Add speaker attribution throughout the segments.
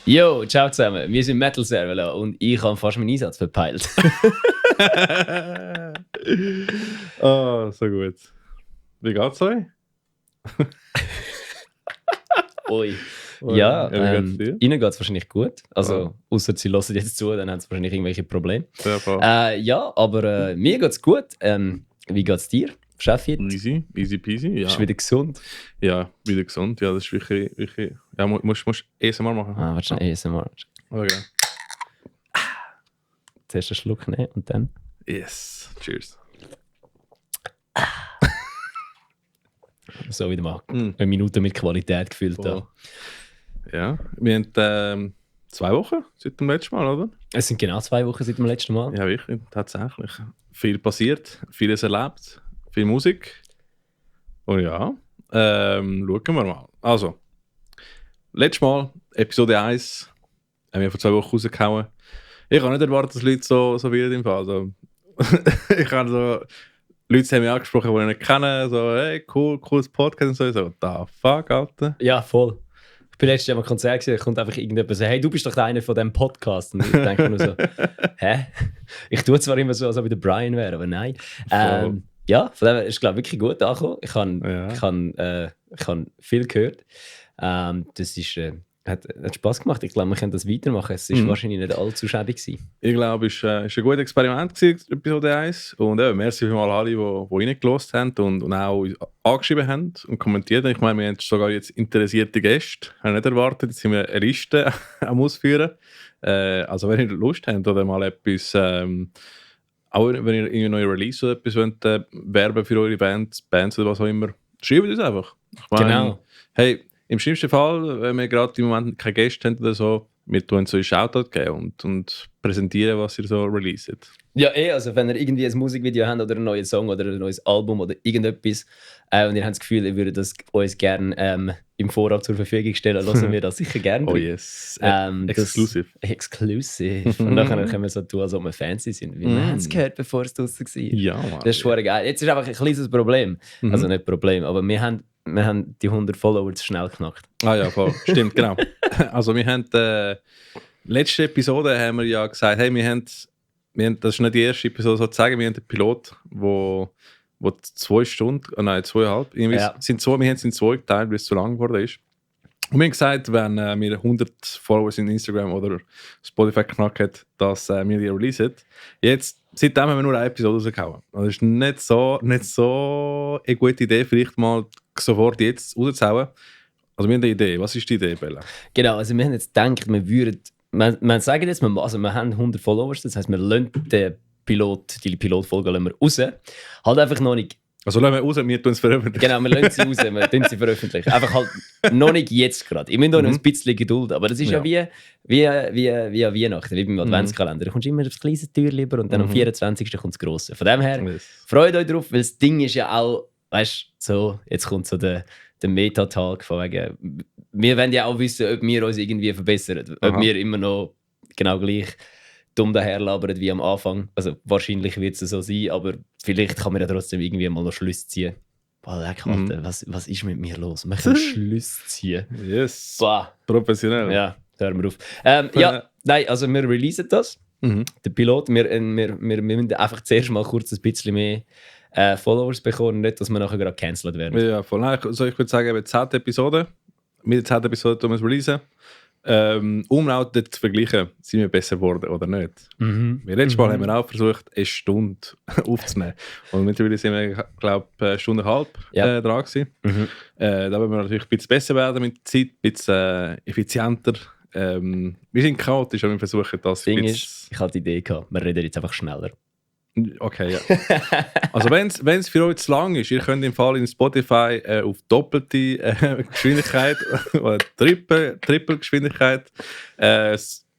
Speaker 1: Jo, ciao zusammen. Wir sind Metal Servola und ich habe fast meinen Einsatz verpeilt.
Speaker 2: Oh, so gut. Wie geht's euch?
Speaker 1: Oi. Ja,
Speaker 2: wie geht's dir?
Speaker 1: ihnen geht es wahrscheinlich gut. Also, außer sie hören jetzt zu, dann haben sie wahrscheinlich irgendwelche Probleme.
Speaker 2: Ja, voll.
Speaker 1: Ja, aber mir geht es gut. Wie geht es dir? Chef jetzt?
Speaker 2: Easy peasy. Ja.
Speaker 1: Bist du wieder gesund?
Speaker 2: Ja, wieder gesund. Ja, das ist wirklich. Ja, musst ASMR machen.
Speaker 1: Warte schon, ASMR.
Speaker 2: Okay.
Speaker 1: Zuerst einen Schluck nehmen und dann.
Speaker 2: Yes. Cheers.
Speaker 1: So wieder mal eine Minute mit Qualität gefüllt.
Speaker 2: Voll. Ja, wir haben 2 Wochen seit dem letzten Mal, oder?
Speaker 1: Es sind genau 2 Wochen seit dem letzten Mal.
Speaker 2: Ja, wirklich, tatsächlich. Viel passiert, vieles erlebt, viel Musik. Und ja, schauen wir mal. Also, letztes Mal, Episode 1, haben wir vor 2 Wochen rausgehauen. Ich habe nicht erwartet, dass Leute so werden im Fall. Also, ich habe so... Leute haben mich angesprochen, die ich nicht kenne, so, hey, cool, cooles Podcast und so. Da fuck, Alter.
Speaker 1: Ja, voll. Ich bin letztes Jahr am Konzert gesehen, da kommt einfach irgendjemand und sagt, hey, du bist doch einer von diesem Podcast. Und ich denke nur so, hä? Ich tue zwar immer so, als ob ich der Brian wäre, aber nein. Ja, von dem her ist es, glaube ich, wirklich gut angekommen. Ich habe viel gehört. Das ist... Hat Spass gemacht. Ich glaube, wir können das weitermachen. Es war wahrscheinlich nicht allzu schäbig gewesen.
Speaker 2: Ich glaube, es war ein gutes Experiment gewesen, Episode 1. Und merci für alle, die reingelassen haben und auch uns angeschrieben haben und kommentiert. Ich meine, wir haben sogar jetzt interessierte Gäste. Ich habe nicht erwartet, jetzt sind wir eine Liste am Ausführen. Also wenn ihr Lust habt oder mal etwas, auch wenn ihr irgendwie neue Release oder etwas wollt, werben für eure Bands oder was auch immer, schreibt uns einfach. Ich meine,
Speaker 1: Genau.
Speaker 2: Hey, im schlimmsten Fall, wenn wir gerade im Moment keine Gäste haben oder so, wir tun so einen Shoutout geben und präsentieren, was ihr so releaset.
Speaker 1: Ja, also wenn ihr irgendwie ein Musikvideo habt oder einen neuen Song oder ein neues Album oder irgendetwas und ihr habt das Gefühl, ihr würdet das uns gerne im Vorrat zur Verfügung stellen, lassen wir das sicher gerne.
Speaker 2: Oh yes,
Speaker 1: exclusive. Und dann können wir so tun, als ob wir Fancy sind. Wir haben es gehört, bevor es draussen war.
Speaker 2: Ja, Mann.
Speaker 1: Das ist voll geil. Jetzt ist einfach ein kleines Problem. Also nicht Problem, aber wir haben die 100 Follower zu schnell geknackt.
Speaker 2: Ah ja, voll. Stimmt, genau. Also wir haben letzte Episode haben wir ja gesagt, hey, wir haben, das ist nicht die erste Episode sozusagen, wir haben einen Pilot, wo 2 Stunden, nein, 2,5, wir haben es in 2 geteilt, weil es zu lang geworden ist. Und wir haben gesagt, wenn wir 100 Follower in Instagram oder Spotify knacken, dass wir die releasen. Jetzt, seitdem haben wir nur eine Episode rausgehauen. Das ist nicht so eine gute Idee, vielleicht mal sofort jetzt rauszuhauen. Also wir haben eine Idee. Was ist die Idee, Bella?
Speaker 1: Genau, also wir haben jetzt gedacht, wir sagen jetzt, wir haben 100 Followers, das heisst, wir lassen die Pilotfolge raus. Halt einfach noch nicht...
Speaker 2: Also lassen wir raus, wir tun es veröffentlichen.
Speaker 1: Genau, wir lassen sie raus, wir tun sie veröffentlichen. Einfach halt noch nicht jetzt gerade. Ich muss noch ein bisschen Geduld, aber das ist ja wie Weihnachten, wie beim Adventskalender. Da kommst du immer aufs kleine Tür lieber und dann am 24. kommt das Grosse. Von dem her, freut euch drauf, weil das Ding ist ja auch, weißt du, so, jetzt kommt so der Meta-Tag von wegen, wir wollen ja auch wissen, ob wir uns irgendwie verbessern, ob wir immer noch genau gleich dumm daherlabern wie am Anfang. Also wahrscheinlich wird es so sein, aber vielleicht kann man ja trotzdem irgendwie mal noch Schlüsse ziehen. Boah, leck, Alter, was ist mit mir los? Man kann Schlüsse ziehen.
Speaker 2: Yes.
Speaker 1: Boah.
Speaker 2: Professionell.
Speaker 1: Ja, hören wir auf. Nein, also wir releasen das. Der Pilot, wir müssen einfach zuerst mal kurz ein bisschen mehr Followers bekommen, nicht, dass wir nachher gerade gecancelt werden.
Speaker 2: Ja, voll. Also ich würde sagen, eben 10. Episode. Mit der 10. Episode tun wir es releasen. Auch dort zu vergleichen, sind wir besser geworden oder nicht. Letztes Mal haben wir auch versucht, eine Stunde aufzunehmen. Und mittlerweile sind wir, glaube ich, eine Stunde und eine halbe dran gewesen. Da wollen wir natürlich ein bisschen besser werden mit der Zeit, ein bisschen effizienter. Wir sind chaotisch, aber wir versuchen das.
Speaker 1: Ding ist, ich hatte die Idee gehabt, wir reden jetzt einfach schneller.
Speaker 2: Okay, ja. Also wenn es für euch zu lang ist, ihr könnt im Fall in Spotify auf doppelte Geschwindigkeit oder Triple Geschwindigkeit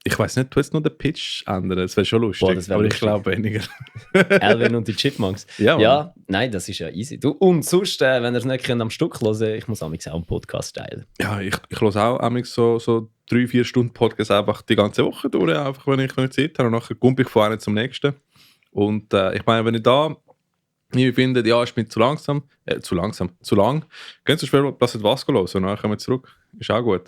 Speaker 2: ich weiß nicht, du hast noch den Pitch ändern, das wäre schon lustig,
Speaker 1: Boah, aber
Speaker 2: lustig. Ich glaube weniger.
Speaker 1: Alvin und die Chipmunks. Ja, nein, das ist ja easy. Du, und sonst, wenn ihr es nicht könnt, am Stück hören, ich muss auch einen Podcast teilen.
Speaker 2: Ja, ich höre auch so 3-4 Stunden Podcast einfach die ganze Woche durch, einfach wenn ich Zeit habe und nachher kumpe ich von einem zum nächsten. Und ich meine, wenn ihr da findet, ja, ist mir zu lang, gehen Sie schnell Planet Vasco los und dann kommen wir zurück. Ist auch gut.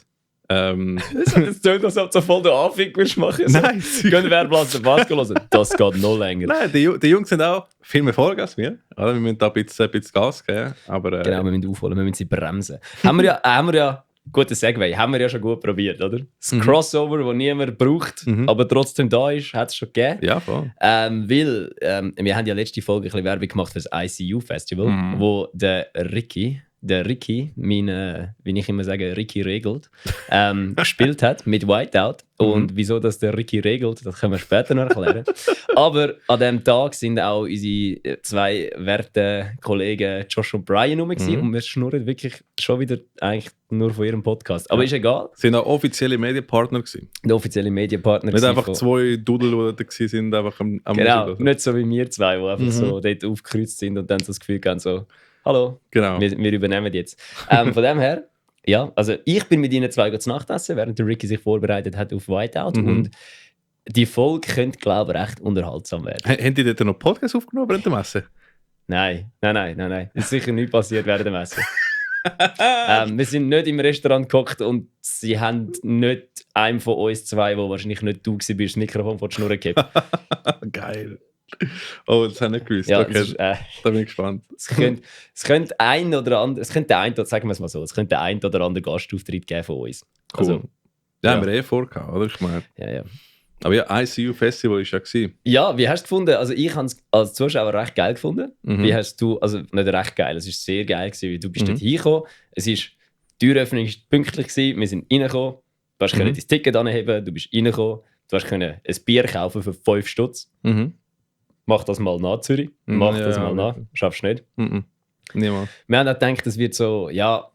Speaker 1: Das tönt, als ob du voll den Anfang machen.
Speaker 2: Nein,
Speaker 1: Gehen Werbeplatz den Bass hören. Das geht noch länger.
Speaker 2: Nein, die Jungs sind auch viel mehr Vollgas als wir. Oder? Wir müssen da ein bisschen Gas geben. Aber,
Speaker 1: Genau, wir müssen aufholen, wir müssen sie bremsen. haben wir ja guter Segway, haben wir ja schon gut probiert, oder? Das Crossover, das niemand braucht, aber trotzdem da ist, hat es schon gegeben.
Speaker 2: Ja, voll.
Speaker 1: Weil wir haben ja letzte Folge ein bisschen Werbung gemacht für das ICU-Festival, wo der Ricky, mein, wie ich immer sage, Ricky regelt, gespielt hat mit Whiteout. Und wieso das der Ricky regelt, das können wir später noch erklären. Aber an diesem Tag sind auch unsere zwei werten Kollegen Josh und Brian rum gewesen, und wir schnurren wirklich schon wieder eigentlich nur von ihrem Podcast. Aber ist egal.
Speaker 2: Sie sind auch offizielle Medienpartner gewesen.
Speaker 1: Der offizielle Medienpartner.
Speaker 2: Nicht einfach zwei Dudel, die da sind, einfach am
Speaker 1: Genau, nicht so wie wir zwei, die einfach so dort aufgekreuzt sind und dann so das Gefühl haben, so, hallo,
Speaker 2: Genau.
Speaker 1: wir übernehmen jetzt. Von dem her, ja, also ich bin mit ihnen zwei zu Nacht essen, während der Ricky sich vorbereitet hat auf Whiteout. Und die Folge könnte, glaube ich, recht unterhaltsam werden.
Speaker 2: Haben die dort noch Podcast aufgenommen während dem Essen?
Speaker 1: Nein. Es ist sicher nichts passiert während dem Essen. Wir sind nicht im Restaurant gehockt und sie haben nicht einem von uns zwei, der wahrscheinlich nicht du warst, das Mikrofon vor die Schnur gehabt.
Speaker 2: Geil. Oh, das habe ich nicht gewusst.
Speaker 1: Ja,
Speaker 2: okay.
Speaker 1: ist,
Speaker 2: Da bin ich gespannt.
Speaker 1: es könnte der ein oder andere Gastauftritt geben von uns.
Speaker 2: Cool.
Speaker 1: Also,
Speaker 2: ja, haben wir vorgehabt, oder? Ich meine.
Speaker 1: ja.
Speaker 2: Aber ja, ICU Festival war ja gewesen.
Speaker 1: Ja, wie hast du gefunden? Also ich habe es als Zuschauer recht geil gefunden. Wie hast du, also nicht recht geil, es war sehr geil gewesen, weil du bist dort hingekommen. Die Türöffnung war pünktlich gewesen, wir sind reingekommen, du hast dein Ticket anheben, du bist reingekommen, du hast ein Bier kaufen für 5 Stutz. Mach das mal nach, Zürich. Mach das mal nach. Schaffst du nicht.
Speaker 2: Niemals.
Speaker 1: Wir haben auch gedacht, das wird so, ja,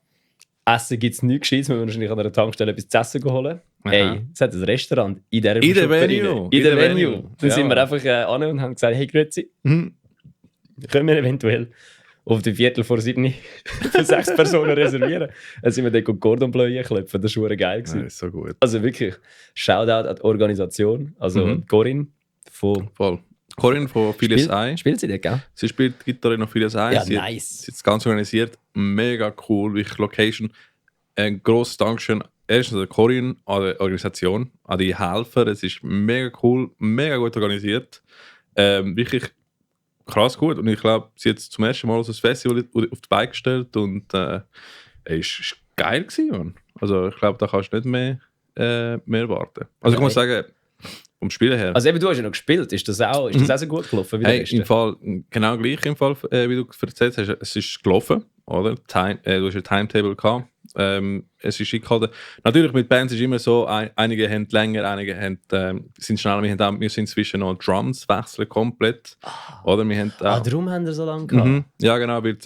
Speaker 1: Essen gibt es nichts Gescheites, wir müssen wahrscheinlich an einer Tankstelle etwas zu essen holen. Hey, es hat ein Restaurant in der
Speaker 2: Venue.
Speaker 1: In der Venue. Dann sind wir einfach an und haben gesagt, hey Grüezi, können wir eventuell auf die 6:15 für 6 Personen reservieren? Dann sind wir dann Cordon Bleu klopfen, das war geil.
Speaker 2: Ja, ist so gut.
Speaker 1: Also wirklich, Shoutout an die Organisation, also Corinne von...
Speaker 2: Voll. Corinne von Phileas Eye.
Speaker 1: Spielt sie dort, gell?
Speaker 2: Sie spielt Gitarre auf Phileas Eye.
Speaker 1: Ja,
Speaker 2: sie
Speaker 1: nice.
Speaker 2: Sie hat das Ganze organisiert. Mega cool, wirklich Location. Ein grosses Dankeschön erstens an Corinne, an die Organisation, an die Helfer. Es ist mega cool, mega gut organisiert. Wirklich krass gut. Und ich glaube, sie hat zum ersten Mal so ein Festival auf die Beine gestellt und es war geil gewesen, Mann. Also ich glaube, da kannst du nicht mehr warten. Also ich muss sagen, vom Spielen her.
Speaker 1: Also eben, du hast ja noch gespielt. Ist das auch so gut gelaufen wie der
Speaker 2: Hey, im Fall, genau gleich im Fall, wie du erzählt hast, es ist gelaufen, oder? Du hast ein Timetable gehabt. Es ist eingehalten. Natürlich mit Bands ist immer so, einige haben länger, einige sind schneller. Wir sind inzwischen noch Drums wechseln komplett. Oder wir haben
Speaker 1: darum haben wir so lange gehabt.
Speaker 2: Ja, genau. Weil,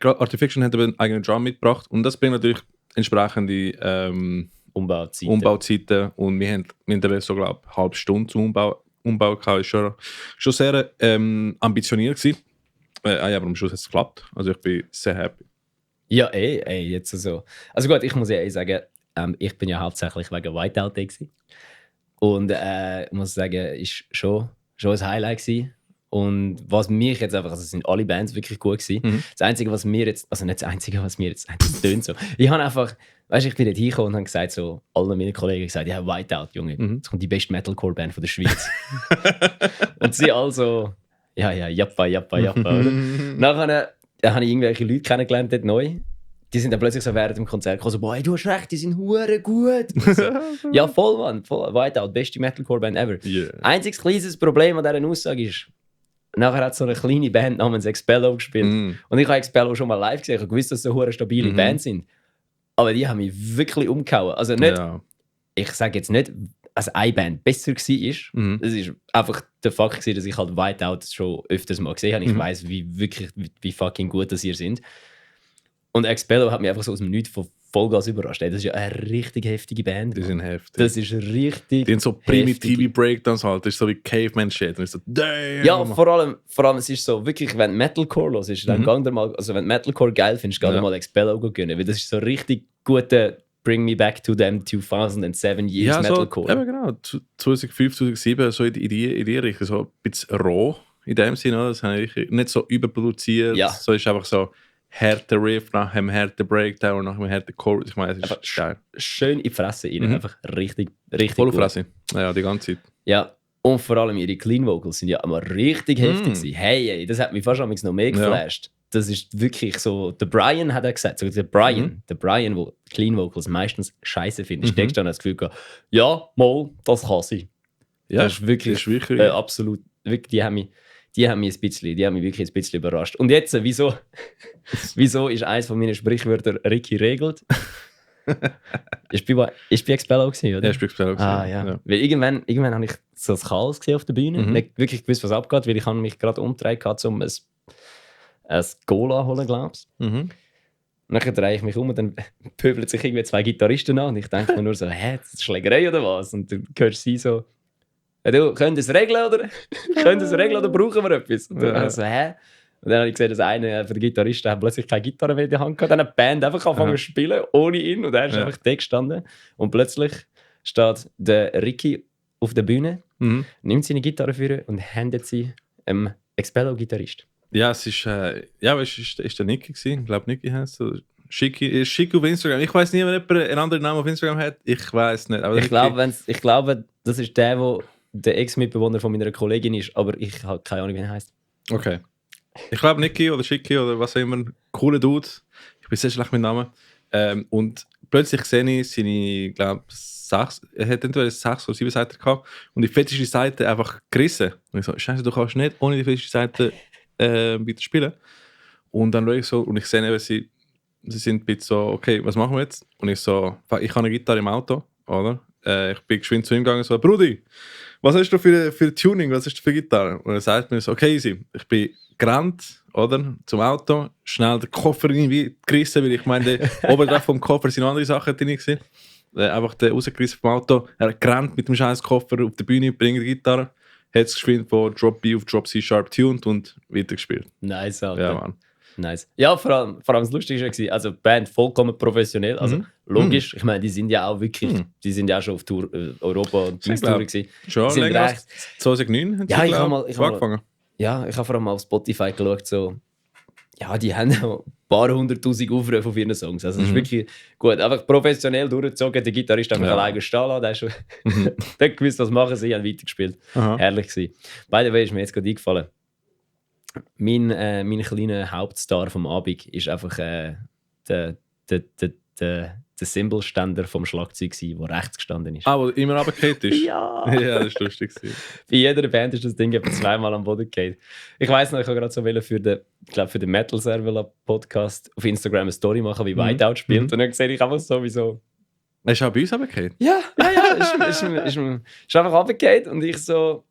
Speaker 2: Artifiction hat einen eigenen Drum mitgebracht und das bringt natürlich entsprechende Umbauzeiten. Und wir haben so, glaube ich, eine halbe Stunde zum Umbau gehabt. Das war schon sehr ambitioniert gewesen. Aber am Schluss hat es geklappt. Also ich bin sehr happy.
Speaker 1: Ja, jetzt so. Also gut, ich muss ja sagen, ich bin ja hauptsächlich wegen Whiteout da gewesen. Und ich muss sagen, ist schon ein Highlight gewesen. Und was mich jetzt einfach, also es sind alle Bands wirklich gut gewesen. Das Einzige, was mir jetzt, also nicht das Einzige, was mir jetzt, das tönt so. Ich habe einfach, weißt du, ich bin dort hingekommen und habe gesagt, so, allen meinen Kollegen gesagt, ja, Whiteout, Junge, jetzt kommt die beste Metalcore-Band von der Schweiz. Und sie also, ja, jappa, oder? Nachher habe ich irgendwelche Leute kennengelernt dort neu. Die sind dann plötzlich so während dem Konzert gekommen, so, boah, du hast recht, die sind hure gut. So, ja, voll, Mann, voll. Whiteout, beste Metalcore-Band ever.
Speaker 2: Yeah.
Speaker 1: Einziges kleines Problem an dieser Aussage ist, nachher hat so eine kleine Band namens Expello gespielt. Und ich habe Expello schon mal live gesehen, ich habe gewusst, dass sie eine stabile Band sind. Aber die haben mich wirklich umgehauen. Also nicht, ich sage jetzt nicht, dass eine Band besser war. Das war einfach der Fakt, dass ich halt Whiteout schon öfters mal gesehen habe. Ich weiss, wie fucking gut das hier sind. Und Expello hat mich einfach so aus dem Nichts von Vollgas überrascht. Das ist ja eine richtig heftige Band.
Speaker 2: Die sind heftig.
Speaker 1: Das ist richtig.
Speaker 2: Die sind so primitive Breakdowns halt. Das ist so wie Caveman-Shit. Und ich so, damn!
Speaker 1: Ja, vor allem es ist so, wirklich, wenn Metalcore los ist, dann gang dir mal, also wenn Metalcore geil findest, geh dir mal Expello gönnen. Weil das ist so richtig guter Bring Me Back to them 2007 Years Metalcore.
Speaker 2: Ja, genau. 2005, 2007, so in die Richtung. So ein bisschen roh in dem Sinne. Das habe ich nicht so überproduziert.
Speaker 1: Ja.
Speaker 2: So ist einfach so harten Riff, nach dem harten Breakdown, nach dem harten Chorus. Ich meine, es ist geil.
Speaker 1: Schön in die Fresse rein, einfach richtig
Speaker 2: Voll auf
Speaker 1: gut.
Speaker 2: Fresse. Ja, die ganze Zeit.
Speaker 1: Ja, und vor allem ihre Clean Vocals sind ja immer richtig heftig gewesen. Hey, das hat mich fast noch mehr geflasht. Das ist wirklich so, der Brian hat er gesagt, so der Brian, der Clean Vocals meistens scheiße findet. Ich denke dann das Gefühl gehabt, ja, mal, das kann sein.
Speaker 2: Ja,
Speaker 1: das ist wirklich absolut, wirklich, die haben mich wirklich ein bisschen überrascht. Und jetzt, wieso ist eines von meinen Sprichwörtern Ricky regelt? Ich bin Expello gewesen, oder?
Speaker 2: Ja, ich bin Expello gewesen.
Speaker 1: Ja. Weil irgendwann habe ich so das Chaos gesehen auf der Bühne. Nicht wirklich gewusst, was abgeht, weil ich habe mich gerade umgedreht um ein Cola holen, glaubst du. Und dann drehe ich mich um und dann pöbeln sich irgendwie 2 Gitarristen an und ich denke mir nur so, das ist Schlägerei oder was? Und dann hörst du sie so, du, könnt ihr es regeln oder brauchen wir etwas? Und dann so, Und dann habe ich gesehen, dass einer von den Gitarristen hat plötzlich keine Gitarre mehr in der Hand gehabt. Dann hat die Band einfach angefangen zu spielen, ohne ihn. Und er ist einfach da gestanden. Und plötzlich steht der Ricky auf der Bühne, nimmt seine Gitarre für und händet sie einem Expello-Gitarrist.
Speaker 2: Ja, es ist, ist der Niki gewesen. Ich glaube, Niki heißt so. Schicki auf Instagram. Ich weiß nicht, wenn jemand einen anderen Namen auf Instagram hat. Ich weiß nicht. Aber
Speaker 1: ich glaube, das ist der Ex-Mitbewohner von meiner Kollegin ist, aber ich habe keine Ahnung, wie er heißt.
Speaker 2: Okay. Ich glaube, Niki oder Schicki oder was auch immer. Cooler Dude. Ich bin sehr schlecht mit Namen. Und plötzlich sehe ich seine, glaube er hat entweder 6 oder 7 Seiten gehabt und die fetische Seite einfach gerissen. Und ich so, Scheiße, du kannst nicht ohne die fetische Seite wieder spielen. Und dann schaue ich so und ich sehe eben, sie sind ein bisschen so, okay, was machen wir jetzt? Und ich so, ich habe eine Gitarre im Auto, oder? Ich bin geschwind zu ihm gegangen, so, Brudi, was hast du für Tuning, was hast du für Gitarre? Und er sagt mir so, okay, easy, ich bin gerannt, oder, zum Auto, schnell den Koffer irgendwie gerissen, weil ich meine, oben drauf vom Koffer sind andere Sachen drin gewesen. Einfach den rausgerissen vom Auto, er hat gerannt mit dem scheiß Koffer auf der Bühne, bringt die Gitarre, hat es geschwind von Drop B auf Drop C Sharp tuned und weitergespielt.
Speaker 1: Nice, Alter.
Speaker 2: Ja, Mann.
Speaker 1: Nice. Ja, vor allem das Lustige war, also die Band vollkommen professionell, also logisch, ich meine, die sind ja auch wirklich, die sind ja schon auf Tour, Europa und Diensttour gewesen.
Speaker 2: Schon länger als 2009 haben sie angefangen.
Speaker 1: Ja, ich habe vor allem auf Spotify geschaut, so, ja, die haben ein paar 100'000 Aufrufe auf ihren Songs, also das ist wirklich gut, einfach professionell durchgezogen, der Gitarrist hat alleine stehen lassen, der ist schon der gewusst, was machen sie, haben weitergespielt. Herrlich gewesen. By the way, ist mir jetzt gerade eingefallen, mein kleiner Hauptstar vom Abend ist einfach der Cymbal-Ständer vom Schlagzeug gewesen, der rechts gestanden ist.
Speaker 2: Ah, wo immer runtergefallen ist?
Speaker 1: Ja!
Speaker 2: Ja, das ist lustig.
Speaker 1: Bei jeder Band ist das Ding etwa 2-mal am Boden gefallen. Ich weiss noch, ich habe gerade so für den Metal Server Podcast auf Instagram eine Story machen, wie Whiteout spielt. Und dann sehe ich einfach sowieso.
Speaker 2: Hast du auch bei uns runtergefallen? Ja.
Speaker 1: Ist einfach runtergefallen und ich schaue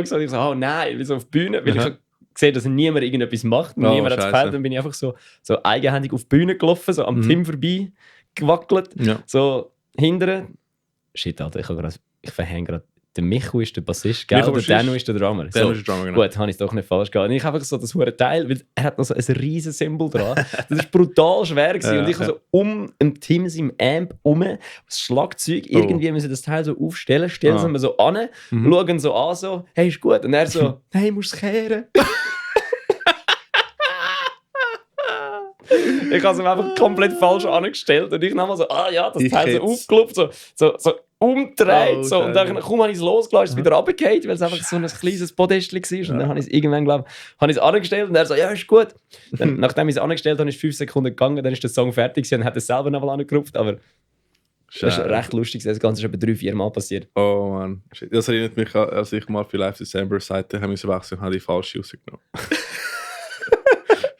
Speaker 1: so und ich so, oh nein, wie so auf die Bühne, weil ich sehe, dass niemand irgendetwas macht und niemand hat es gefällt. Dann bin ich einfach so eigenhändig auf die Bühne gelaufen, so am Tim vorbei gewackelt, so hinten. Shit, Alter, ich verhänge gerade. Der Michu ist der Bassist, gell? Oder Dano ist der Drummer.
Speaker 2: Ist der Drummer, genau.
Speaker 1: Gut, habe ich es doch nicht falsch gehabt. Und ich habe einfach so das hure Teil, weil er hat noch so ein riesen Symbol dran. Das war brutal schwer gewesen. Und ich habe so um im Tim seinem Amp das Schlagzeug, irgendwie müssen das Teil so aufstellen, stellen sie mir so an, schauen so an, so, hey, ist gut. Und er so, hey, musst du es kehren? Ich habe es einfach komplett falsch angestellt und ich nochmal so, das Teil so aufgeklopft, so umgedreht, so. Und dann habe ich es losgelassen, ist es wieder runtergefallen, weil es einfach so ein kleines Podestchen war. Und dann habe ich es irgendwann, angestellt und er so, ja, ist gut. Dann, nachdem ich es angestellt habe, ist 5 Sekunden gegangen, dann ist der Song fertig und hat es selber nochmal angerupft, aber das ist recht lustig, das Ganze ist etwa 3-4 Mal passiert.
Speaker 2: Oh Mann, das erinnert mich an, als ich mal für Live December Seite haben müssen wechseln, habe ich die falsche rausgenommen.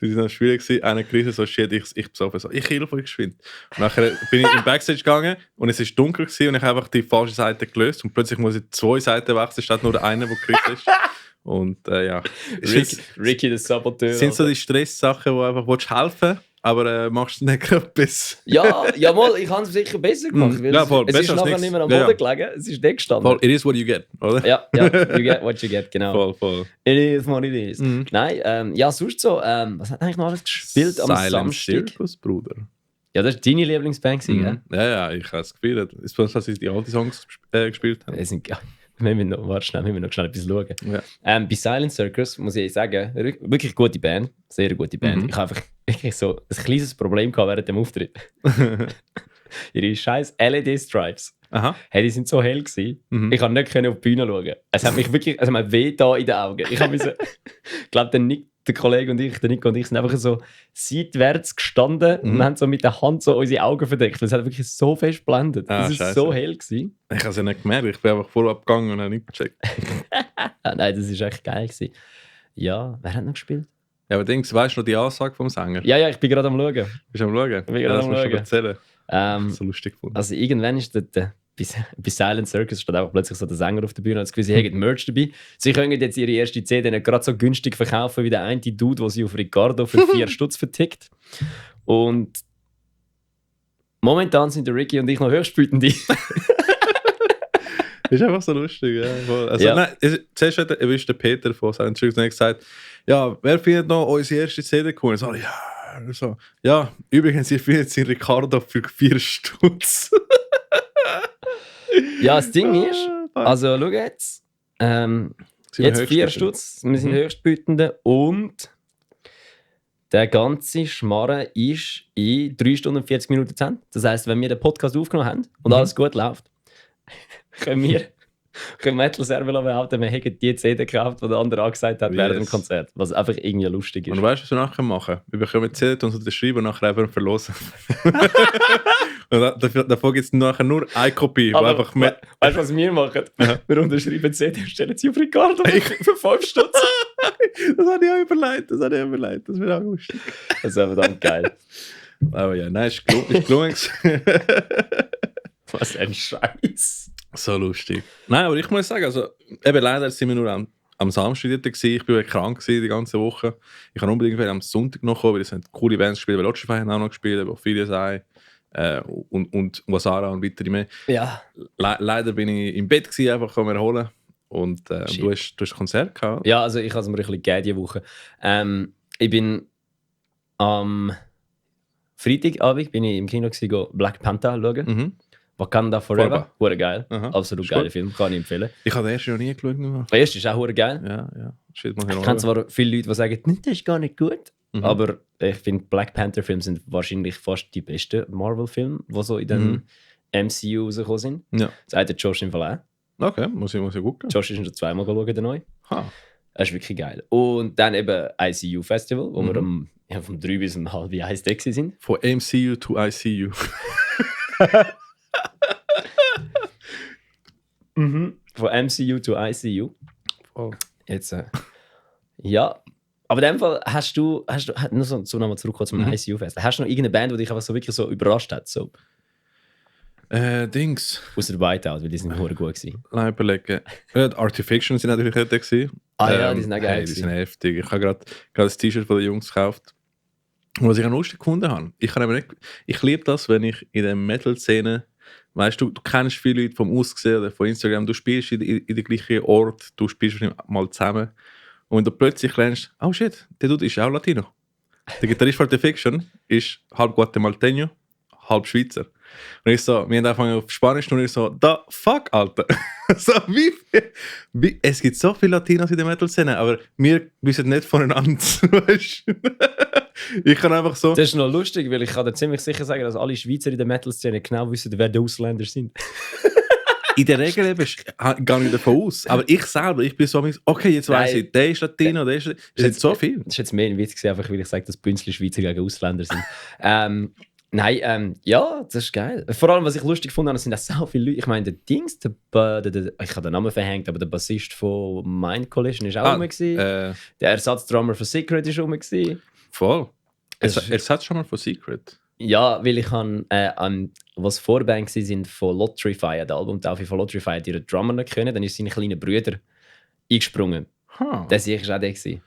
Speaker 2: Das war noch schwierig. Einer gerissen, so shit, ich besoffen, so, ich helfe euch geschwind. Und nachher bin ich in Backstage gegangen und es war dunkel gewesen, und ich habe einfach die falsche Seite gelöst und plötzlich muss ich 2 Seiten wechseln, statt nur einer, der gerissen ist. Und ja.
Speaker 1: Ricky, der Saboteur.
Speaker 2: Das sind so die Stresssachen, wo einfach helfen willst, aber machst du nicht gerade bis.
Speaker 1: Ja, mal, ich habe es sicher besser gemacht.
Speaker 2: Ja, voll,
Speaker 1: es ist nachher nicht mehr am Boden gelegen, es ist nicht gestanden.
Speaker 2: Voll, it is what you get, oder?
Speaker 1: Ja, you get what you get, genau.
Speaker 2: Voll.
Speaker 1: It is what it is. Nein, ja, sonst so, was hat eigentlich noch alles gespielt am Samstag?
Speaker 2: Circus, Bruder.
Speaker 1: Ja, das war deine Lieblingsband, gell?
Speaker 2: Ja, ich habe es gespielt. Es war, dass sie die alten Songs gespielt haben.
Speaker 1: wir müssen noch schnell etwas schauen.
Speaker 2: Ja.
Speaker 1: Bei Silent Circus muss ich sagen, wirklich gute Band, sehr gute Band. Ich habe einfach wirklich so ein kleines Problem gehabt während dem Auftritt. Ihre scheiß LED-Stripes.
Speaker 2: Aha.
Speaker 1: Hey, die sind so hell gewesen. Ich konnte nicht auf die Bühne schauen. Es hat mich wirklich, also mir weh da in den Augen. Ich glaube, der Kollege und ich, der Nico und ich, sind einfach so seitwärts gestanden und haben so mit der Hand so unsere Augen verdeckt. Das hat wirklich so fest geblendet. Das war so hell gewesen.
Speaker 2: Ich habe es ja nicht gemerkt. Ich bin einfach voll abgegangen und habe nicht gecheckt.
Speaker 1: Nein, das war echt geil gewesen. Ja, wer hat noch gespielt?
Speaker 2: Ja, aber denkst du, weißt du noch die Aussage vom Sänger?
Speaker 1: Ja, ich bin gerade am Schauen.
Speaker 2: Bist du am Schauen?
Speaker 1: Ich bin gerade am Schauen.
Speaker 2: Erzählen. So lustig gefunden.
Speaker 1: Also irgendwann ist bei Silent Circus steht einfach plötzlich so der Sänger auf der Bühne und hat das Gefühl, sie haben Merch dabei. Sie können jetzt ihre erste CD nicht gerade so günstig verkaufen wie der eine Dude, den sie auf Ricardo für 4 Stutz vertickt. Und momentan sind der Ricky und ich noch höchstbietende.
Speaker 2: Ist einfach so lustig, ja. Also,
Speaker 1: Ja.
Speaker 2: Nein, zuerst hat der Peter von Silent Circus gesagt, ja, wer findet noch unsere erste CD cool? Ich so, ja, übrigens, ihr findet sie in Ricardo für 4 Stutz.
Speaker 1: Ja, das Ding ist, also schau jetzt, jetzt 4 Stutz, wir sind höchstbietende und der ganze Schmarren ist in 3 Stunden und 40 Minuten zu Ende. Das heisst, wenn wir den Podcast aufgenommen haben und alles gut läuft, können Metal Server behaupten, wir hätten die CD gekauft, die der andere angesagt hat während dem Konzert. Was einfach irgendwie lustig ist.
Speaker 2: Und weißt du, was wir nachher machen? Wir bekommen die CD und unterschreiben und nachher einfach verlosen. Und davon gibt es nachher nur eine Kopie.
Speaker 1: Aber
Speaker 2: Einfach
Speaker 1: weißt du, was wir machen? Wir unterschreiben die CD und stellen sie auf Ricardo für 5 Stutz.
Speaker 2: Das habe ich auch überlegt. Das wäre auch lustig.
Speaker 1: Das ist verdammt geil.
Speaker 2: Aber ja, nein, ist gelungen.
Speaker 1: Was ein Scheiß.
Speaker 2: So lustig. Nein, aber ich muss sagen, also, eben leider sind wir nur am Samstag dort gewesen. Ich war krank die ganze Woche. Ich kann unbedingt am Sonntag noch kommen, weil es sind coole Bands gespielt. Logify haben auch noch gespielt, Ophelia sei und Wasara und weitere mehr.
Speaker 1: Ja.
Speaker 2: Leider bin ich im Bett gewesen, einfach am erholen. Und du hast ein Konzert gehabt.
Speaker 1: Ja, also ich habe es mir ein bisschen gegeben diese Woche. Ich bin am Freitagabend bin ich im Kino gewesen, Black Panther schauen.
Speaker 2: Mhm.
Speaker 1: Wakanda Forever. Hure geil.
Speaker 2: Aha.
Speaker 1: Absolut
Speaker 2: Ist
Speaker 1: geiler
Speaker 2: gut.
Speaker 1: Film, kann ich empfehlen.
Speaker 2: Ich habe den ersten noch nie geschaut.
Speaker 1: Der erste ist auch hure geil.
Speaker 2: Ja. Shit, muss ich
Speaker 1: Ich
Speaker 2: noch
Speaker 1: kenne
Speaker 2: schauen.
Speaker 1: zwar viele Leute, die sagen, das ist gar nicht gut.
Speaker 2: Mhm.
Speaker 1: Aber ich finde, Black Panther-Filme sind wahrscheinlich fast die besten Marvel-Filme, die so in den MCU rausgekommen sind.
Speaker 2: Ja.
Speaker 1: Das hat der Josh im Fall auch.
Speaker 2: Okay, muss ich gucken.
Speaker 1: Josh ist schon 2-mal schauen, der neu.
Speaker 2: Ha.
Speaker 1: Das ist wirklich geil. Und dann eben ICU Festival, wo wir vom 3 bis um halb 1 da sind.
Speaker 2: Von MCU to ICU.
Speaker 1: Von MCU to ICU.
Speaker 2: Oh.
Speaker 1: Jetzt, ja. Aber in dem Fall hast du nur so nochmal zurückkommen zum ICU-Fest. Hast du noch irgendeine Band, die dich einfach so wirklich so überrascht hat? So?
Speaker 2: Dings.
Speaker 1: Außer der Whiteout, weil die sind hure gut gewesen.
Speaker 2: Lass überlegen. Artifiction sind natürlich nicht da gewesen.
Speaker 1: Ja, die sind auch geil.
Speaker 2: Hey, die sind heftig. Ich habe gerade das T-Shirt von den Jungs gekauft. Und was ich auch lustig gefunden habe, ich liebe das, wenn ich in der Metal-Szene, weißt du, du kennst viele Leute vom Aussehen oder von Instagram, du spielst in den gleichen Ort, du spielst mal zusammen. Und wenn du plötzlich lernst, oh shit, der Dude ist auch Latino. Der Gitarrist von Artifiction ist halb Guatemalteño, halb Schweizer. Und ich so, wir haben angefangen auf Spanisch und ich so, da fuck, Alter. So, wie, es gibt so viele Latinos in der Metal-Szene, aber wir wissen nicht voneinander. Weißt du? Ich kann einfach so.
Speaker 1: Das ist noch lustig, weil ich kann dir ziemlich sicher sagen, dass alle Schweizer in der Metal-Szene genau wissen, wer die Ausländer sind.
Speaker 2: In der Regel eben, gehe ich davon aus. Aber ich selber, ich bin so, okay, jetzt weiss ich, der ist Latino, der ist. Es sind so viel.
Speaker 1: Das ist jetzt mehr ein Witz gewesen, einfach weil ich sage, dass Bünzli Schweizer gegen Ausländer sind. Ja, das ist geil. Vor allem, was ich lustig fand, sind auch so viele Leute. Ich meine, der Dings, ich habe den Namen verhängt, aber der Bassist von Mind Collision war auch rum. Der Ersatzdrummer von Secret war rum.
Speaker 2: Voll. Er sagt schon mal von Secret.
Speaker 1: Ja, weil ich was Vorband waren von Lotrify, der Albumtaufe von Lotrify, hat ihren Drummer nicht können, dann ist seine kleinen Brüder eingesprungen. Der sicher war auch der gewesen.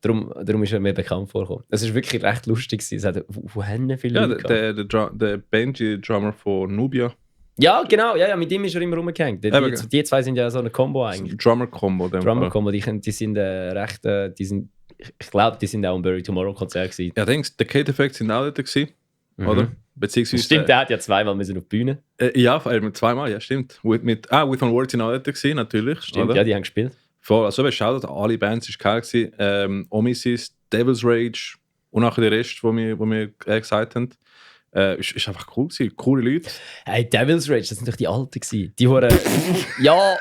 Speaker 1: Darum ist er mir bekannt vorgekommen. Das war wirklich recht lustig. Es hat wo haben viele Leute
Speaker 2: der Benji-Drummer von Nubia.
Speaker 1: Ja, genau. Ja, mit ihm ist er immer rumgehängt. Die zwei sind ja so eine Combo eigentlich.
Speaker 2: Drummer-Combo.
Speaker 1: Drummer-Combo, die sind recht... ich glaube, die sind auch im Bury Tomorrow Konzert gewesen.
Speaker 2: Ja, denkst der Kate Effect sind auch dort gewesen. oder? Beziehungsweise,
Speaker 1: stimmt, der hat ja zweimal müssen auf die Bühne.
Speaker 2: Ja, zweimal, ja, stimmt. With on Words in Alter gesehen, natürlich.
Speaker 1: Stimmt,
Speaker 2: oder?
Speaker 1: ja, die haben gespielt.
Speaker 2: Voll, also wir schauen alle Bands, ist geil gewesen. Omisys, Devil's Rage und auch der Rest, wo wir gesagt haben. Ist einfach cool gewesen, coole Leute.
Speaker 1: Hey, Devil's Rage, das sind doch die Alten gewesen. Die Huren. Ja.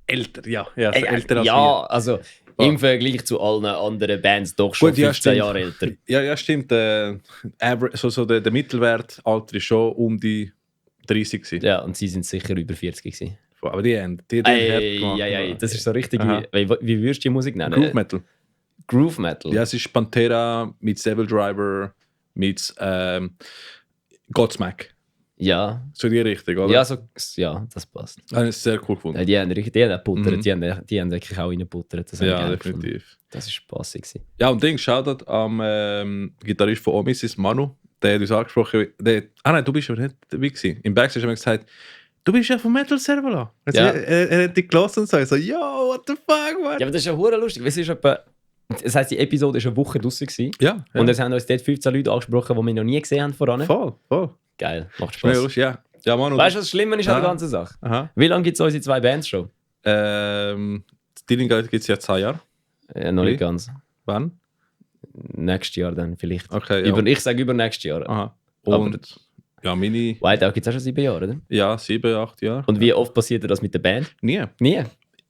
Speaker 2: Älter, ja, älter als
Speaker 1: ja,
Speaker 2: wir.
Speaker 1: also im Vergleich zu allen anderen Bands doch schon
Speaker 2: Gut, ja,
Speaker 1: 15
Speaker 2: stimmt.
Speaker 1: Jahre älter.
Speaker 2: Ja, stimmt. Der Mittelwertalter ist schon um die 30 gewesen.
Speaker 1: Ja, und sie sind sicher über 40 gewesen.
Speaker 2: Aber die haben
Speaker 1: Ey, das ist so richtig. Wie würdest du die Musik nennen?
Speaker 2: Groove Metal.
Speaker 1: Groove Metal?
Speaker 2: Ja, es ist Pantera mit Devil Driver mit Godsmack.
Speaker 1: Ja.
Speaker 2: So die Richtung, oder?
Speaker 1: Ja, das passt.
Speaker 2: Das ist sehr cool gefunden.
Speaker 1: Ja, die haben geputtert, die haben wirklich auch reingeputtert.
Speaker 2: Ja, definitiv.
Speaker 1: Das war spaßig gewesen.
Speaker 2: Ja, und Ding, Shoutout am Gitarrist von Omisys, Manu, der hat uns angesprochen. Nein, du bist ja nicht dabei gewesen. Im Backstage haben wir gesagt, du bist ja vom Metal Servola. Also,
Speaker 1: Ja.
Speaker 2: Er hat dich gelassen und so, yo, what the fuck, man?
Speaker 1: Ja, aber das ist ja hure lustig. Das heisst, die Episode war eine Woche draussen gewesen.
Speaker 2: Ja.
Speaker 1: Und es haben uns dort 15 Leute angesprochen, die wir noch nie gesehen haben voran.
Speaker 2: Voll.
Speaker 1: Geil, macht
Speaker 2: Ja,
Speaker 1: Spaß.
Speaker 2: lustig, ja. Ja, Manu.
Speaker 1: Weißt du, was Schlimmer ist an der
Speaker 2: Aha.
Speaker 1: ganzen Sache?
Speaker 2: Aha.
Speaker 1: Wie lange gibt es unsere 2 Bands schon?
Speaker 2: Stealing Guide gibt es ja 2 Jahre.
Speaker 1: Noch
Speaker 2: Wie?
Speaker 1: nicht ganz.
Speaker 2: Wann?
Speaker 1: Nächstes Jahr dann vielleicht.
Speaker 2: Okay, ja.
Speaker 1: Ich sage über nächstes Jahr.
Speaker 2: Aha.
Speaker 1: Aber-
Speaker 2: Und ja, meine,
Speaker 1: Whiteout gibt es auch schon 7 Jahre, oder?
Speaker 2: ja, 7, 8 Jahre.
Speaker 1: Und wie oft passiert das mit der Band?
Speaker 2: Nie.
Speaker 1: Nie.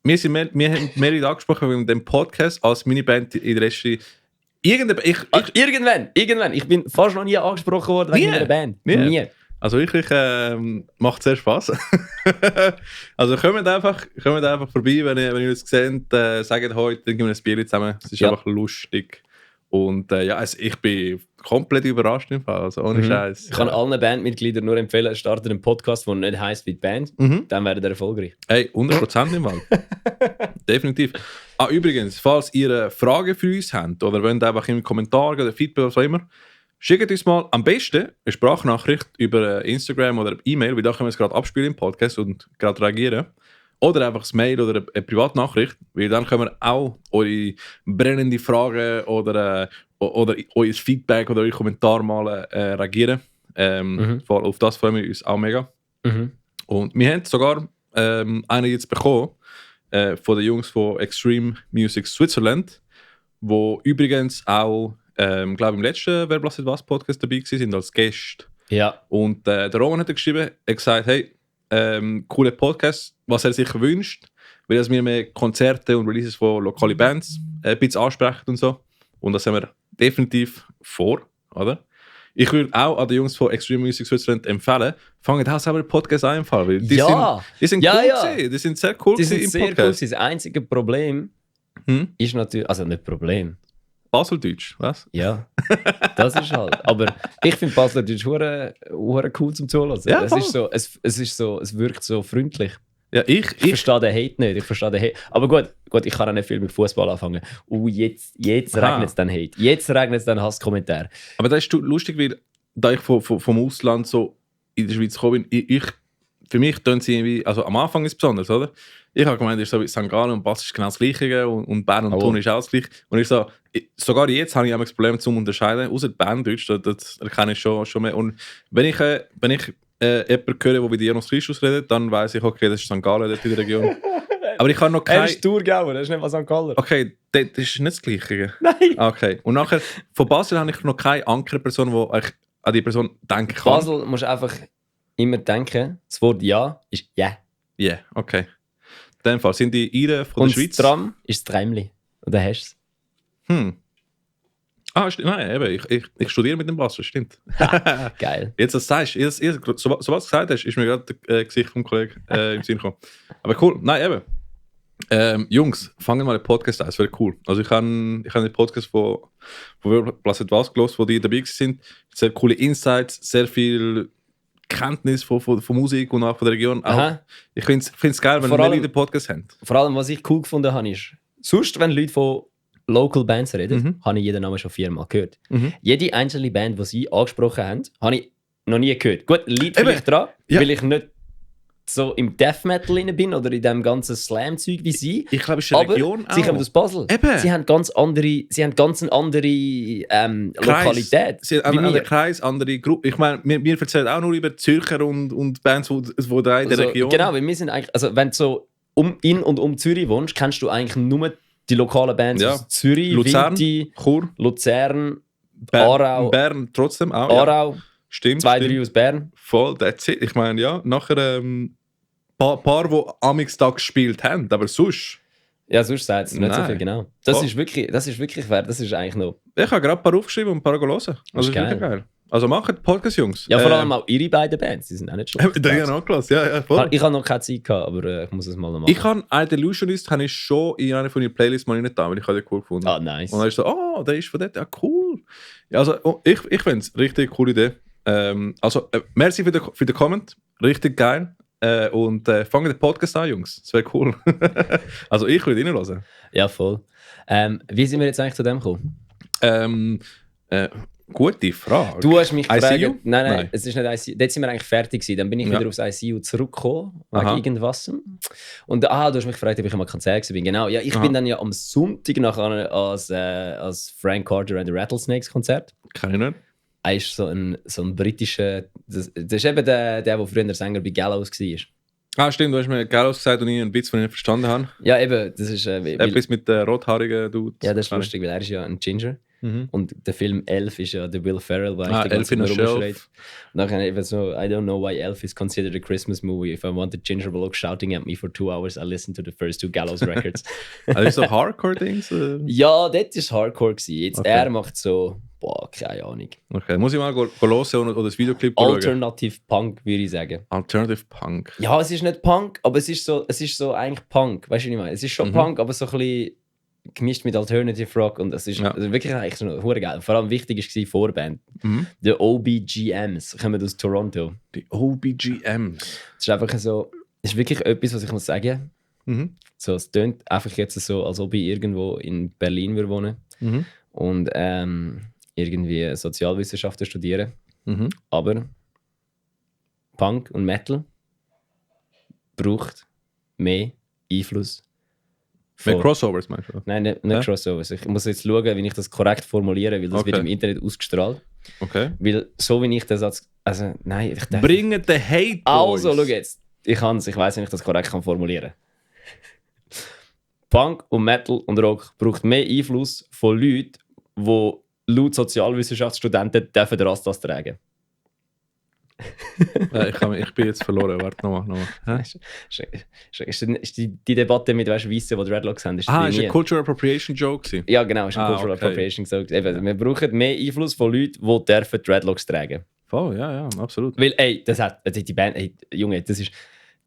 Speaker 2: Wir haben mehrere angesprochen wegen dem Podcast als Miniband in der letzten.
Speaker 1: Irgendwann. Ich bin fast noch nie angesprochen worden wegen
Speaker 2: Nie.
Speaker 1: meiner Band.
Speaker 2: Nie.
Speaker 1: Nie.
Speaker 2: Also wirklich macht sehr Spaß. Also kommt einfach vorbei, wenn ihr uns seht, sagt heute, dann gehen wir ein Bier zusammen. Es ist
Speaker 1: Ja.
Speaker 2: einfach lustig. Und ich bin komplett überrascht im Fall. Also ohne Scheiß.
Speaker 1: Ich kann allen Bandmitgliedern nur empfehlen, startet einen Podcast, der nicht heisst wie die Band. Dann werdet ihr erfolgreich.
Speaker 2: Hey, 100% im Fall. Definitiv. Übrigens, falls ihr Fragen für uns habt oder wollt einfach im Kommentar oder Feedback oder was auch immer, schickt uns mal am besten eine Sprachnachricht über Instagram oder E-Mail, weil da können wir es gerade abspielen im Podcast und gerade reagieren. Oder einfach ein Mail oder eine Privatnachricht, weil dann können wir auch eure brennende Fragen oder euer Feedback oder eure Kommentare mal reagieren. Auf das freuen wir uns auch mega. Und wir haben sogar einen jetzt bekommen von den Jungs von Extreme Music Switzerland, wo übrigens auch, glaube im letzten Wer blastet was Podcast dabei sind als Gast.
Speaker 1: Ja.
Speaker 2: Und der Roman hat geschrieben, er hat gesagt, hey, cooler Podcast, was er sich wünscht, weil dass wir mehr Konzerte und Releases von lokalen Bands ein bisschen ansprechen und so. Und das haben wir definitiv vor, oder? Ich würde auch an die Jungs von Extreme Music Switzerland empfehlen, fangen auch selber einen Podcast an, weil die sind
Speaker 1: Ja,
Speaker 2: cool
Speaker 1: ja.
Speaker 2: gewesen. Die sind sehr cool
Speaker 1: Die
Speaker 2: gewesen
Speaker 1: sind
Speaker 2: im
Speaker 1: sehr cool.
Speaker 2: Podcast.
Speaker 1: Das einzige Problem ist natürlich, also nicht Problem.
Speaker 2: Baseldeutsch, was?
Speaker 1: Ja, das ist halt. Aber ich finde Baseldeutsch hure cool zum Zuhören.
Speaker 2: Ja,
Speaker 1: es wirkt so freundlich.
Speaker 2: Ja,
Speaker 1: Ich verstehe den Hate nicht. Aber gut, ich kann auch nicht viel mit Fußball anfangen. Jetzt regnet es dann Hate. Jetzt regnet es dann Hasskommentare.
Speaker 2: Aber das ist lustig, weil da ich vom Ausland so in der Schweiz gekommen bin, für mich tun sie irgendwie, also am Anfang ist es besonders, oder? Ich habe gemeint, es ist so wie St. Gallen und Basel ist genau das Gleiche und Bern und Thun ist auch das Gleiche. Und ich so, sogar jetzt habe ich auch das Problem zum Unterscheiden, außer Berndeutsch, das erkenne ich schon mehr. Und wenn ich jemanden höre, der wie die Jonas Christus redet, dann weiss ich, okay, das ist St. Gallen dort in der Region. Aber ich habe noch
Speaker 1: Er
Speaker 2: keine...
Speaker 1: ist Thurgauer, das ist nicht mal St. Galler.
Speaker 2: Okay, das ist nicht das Gleiche.
Speaker 1: Nein.
Speaker 2: Okay. Und nachher, von Basel habe ich noch keine andere Person, die ich an die Person denken kann.
Speaker 1: Basel musst du einfach immer denken, das Wort Ja ist Ja.
Speaker 2: Ja, yeah, okay. In dem Fall sind die Iren von
Speaker 1: Und
Speaker 2: der Schweiz.
Speaker 1: das Tram ist das Träumli. Und dann hast du
Speaker 2: Nein, eben, ich studiere mit dem Basel, stimmt.
Speaker 1: es. Geil.
Speaker 2: Jetzt, was du sagst, sobald du gesagt hast, ist mir gerade das Gesicht vom Kollegen im Sinn gekommen. Aber cool, nein, eben. Jungs, fangen mal einen Podcast an, das wäre cool. Also ich habe den Podcast von Wer blastet was gehört, wo die dabei sind. Sehr coole Insights, sehr viel Kenntnis von Musik und auch von der Region. Auch, ich finde es geil, wenn wir den Podcast haben.
Speaker 1: Vor allem, was ich cool gefunden habe, ist, sonst, wenn Leute von Local Bands reden, habe ich jeden Namen schon 4-mal gehört. Jede einzelne Band, die sie angesprochen haben, habe ich noch nie gehört. Gut, liegt vielleicht dran, weil ich nicht so im Death Metal drin bin oder in dem ganzen Slam-Zeug wie sie.
Speaker 2: Ich glaube, es ist eine Region
Speaker 1: sie kommen aus Basel.
Speaker 2: Eben.
Speaker 1: Sie haben ganz eine andere Lokalität.
Speaker 2: Sie haben einen anderen Kreis, andere Gruppe. Ich meine, wir erzählen auch nur über Zürcher und Bands, wo da in der Region...
Speaker 1: Genau, weil wir sind eigentlich... Also wenn du so in und um Zürich wohnst, kennst du eigentlich nur die lokalen Bands aus Zürich,
Speaker 2: Luzern,
Speaker 1: Winti,
Speaker 2: Chur,
Speaker 1: Luzern, Aarau.
Speaker 2: Bern trotzdem auch.
Speaker 1: Aarau.
Speaker 2: Ja. Stimmt.
Speaker 1: 2-3 aus Bern.
Speaker 2: Voll, that's it. Ich meine, ja, nachher paar, die Amix-Tag gespielt haben, aber sonst...
Speaker 1: Ja, sonst sagt es nicht so viel, genau. Das ist wirklich fair, das ist eigentlich noch...
Speaker 2: Ich habe gerade ein paar aufgeschrieben und ein paar hören. Also das ist wirklich geil. Also macht Podcast, Jungs.
Speaker 1: Ja, vor allem auch ihre beiden Bands, die sind auch nicht schlecht.
Speaker 2: Die haben auch gelassen, ja, voll.
Speaker 1: Ich habe noch keine Zeit gehabt, aber ich muss es mal noch machen.
Speaker 2: Ich habe «I Delusionist» habe ich schon in einer von ihren Playlists mal nicht da, weil ich habe den cool gefunden.
Speaker 1: Ah, nice.
Speaker 2: Und dann ist so, der ist von dort, ja cool. Ja, also ich finde es richtig coole Idee. Merci für den Comment, richtig geil. Und fangen den Podcast an, Jungs. Das wäre cool. Also ich würde reinhören.
Speaker 1: Ja, voll. Wie sind wir jetzt eigentlich zu dem gekommen?
Speaker 2: Gute Frage.
Speaker 1: Du hast mich gefragt...
Speaker 2: ICU?
Speaker 1: Nein, es ist nicht ICU. Dort sind wir eigentlich fertig gewesen. Dann bin ich wieder aufs ICU zurückgekommen, wegen irgendwas. Und du hast mich gefragt, ob ich am Konzert war. Genau, ja, ich bin dann ja am Sonntag nachher als Frank Carter and the Rattlesnakes Konzert.
Speaker 2: Kann ich nicht.
Speaker 1: Er ist so ein britischer... Das ist eben der früher der Sänger bei Gallows war.
Speaker 2: Stimmt, du hast mir Gallows gesagt und ich einen Witz von ihm verstanden habe.
Speaker 1: Ja, eben, das ist...
Speaker 2: Etwas mit den rothaarigen Dude.
Speaker 1: Ja, das ist lustig, weil er ist ja ein Ginger. Und der Film Elf ist ja der Will Ferrell, weil
Speaker 2: die ganze Zeit rumschreit.
Speaker 1: Und dann eben so, I don't know why Elf is considered a Christmas movie. If I want the ginger bloke shouting at me for 2 hours, I listen to the first 2 Gallows records.
Speaker 2: Also so Hardcore-Dings?
Speaker 1: Ja, das war Hardcore gewesen. Jetzt
Speaker 2: okay.
Speaker 1: Er macht so, keine Ahnung.
Speaker 2: Okay, muss ich mal hören oder das Videoclip schauen?
Speaker 1: Alternative Punk, würde ich sagen.
Speaker 2: Alternative Punk.
Speaker 1: Ja, es ist nicht Punk, aber es ist so eigentlich Punk. Weißt du, was ich meine? Es ist schon Punk, aber so ein bisschen gemischt mit Alternative Rock und es ist also wirklich eigentlich so hure geil. Vor allem wichtig war die Vorband. Die OBGMs kommen aus Toronto.
Speaker 2: Die OBGMs.
Speaker 1: Das ist einfach so, das ist wirklich etwas, was ich muss sagen. So, es tönt einfach jetzt so, als ob ich irgendwo in Berlin würde wohnen und irgendwie Sozialwissenschaften studieren. Aber Punk und Metal braucht mehr Einfluss.
Speaker 2: Mehr Crossovers, meinst du?
Speaker 1: Nein, nicht Crossovers. Ich muss jetzt schauen, wie ich das korrekt formuliere, weil das wird im Internet ausgestrahlt.
Speaker 2: Okay.
Speaker 1: Weil so wie ich das also nein, ich denke...
Speaker 2: Bringen den Hate Boys!
Speaker 1: Also, schau jetzt. Ich weiß nicht, wie ich das korrekt formulieren kann. Punk und Metal und Rock braucht mehr Einfluss von Leuten, die laut Sozialwissenschaftsstudenten dürfen Rastas tragen.
Speaker 2: Ich bin jetzt verloren. Warte nochmal.
Speaker 1: Ist die Debatte mit Weißen, die Dreadlocks haben?
Speaker 2: Ist ein Cultural Appropriation Joke?
Speaker 1: Ja, genau, ist ein Cultural Appropriation Joke. Wir brauchen mehr Einfluss von Leuten, die dürfen Dreadlocks tragen.
Speaker 2: Voll, ja, absolut.
Speaker 1: Weil, das hat die Band, Junge, das ist...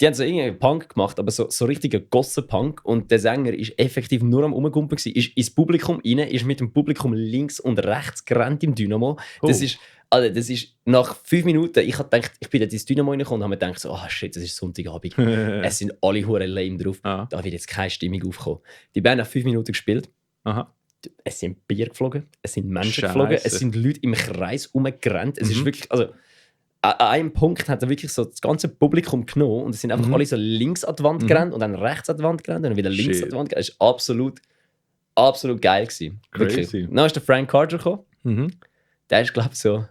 Speaker 1: Die haben so irgendwie Punk gemacht, aber so richtiger Gossen-Punk. Und der Sänger ist effektiv nur am Rumgumpen gewesen, ist ins Publikum rein, ist mit dem Publikum links und rechts gerannt im Dynamo. Das ist nach 5 Minuten, ich habe gedacht, ich bin ins Dynamo reingekommen und habe mir gedacht, so, shit, das ist Sonntagabend. Es sind alle hure lame drauf. Da wird jetzt keine Stimmung aufkommen. Die Band hat 5 Minuten gespielt.
Speaker 2: Aha.
Speaker 1: Es sind Bier geflogen, es sind Menschen geflogen, es sind Leute im Kreis rumgerannt. Es ist wirklich, also... An einem Punkt hat er wirklich so das ganze Publikum genommen und es sind einfach alle so links an die Wand gerannt und dann rechts an die Wand gerannt und dann wieder links an die Wand gerannt. Das war absolut geil gewesen. Wirklich. Dann ist der Frank Carter gekommen. Der ist, glaube ich, so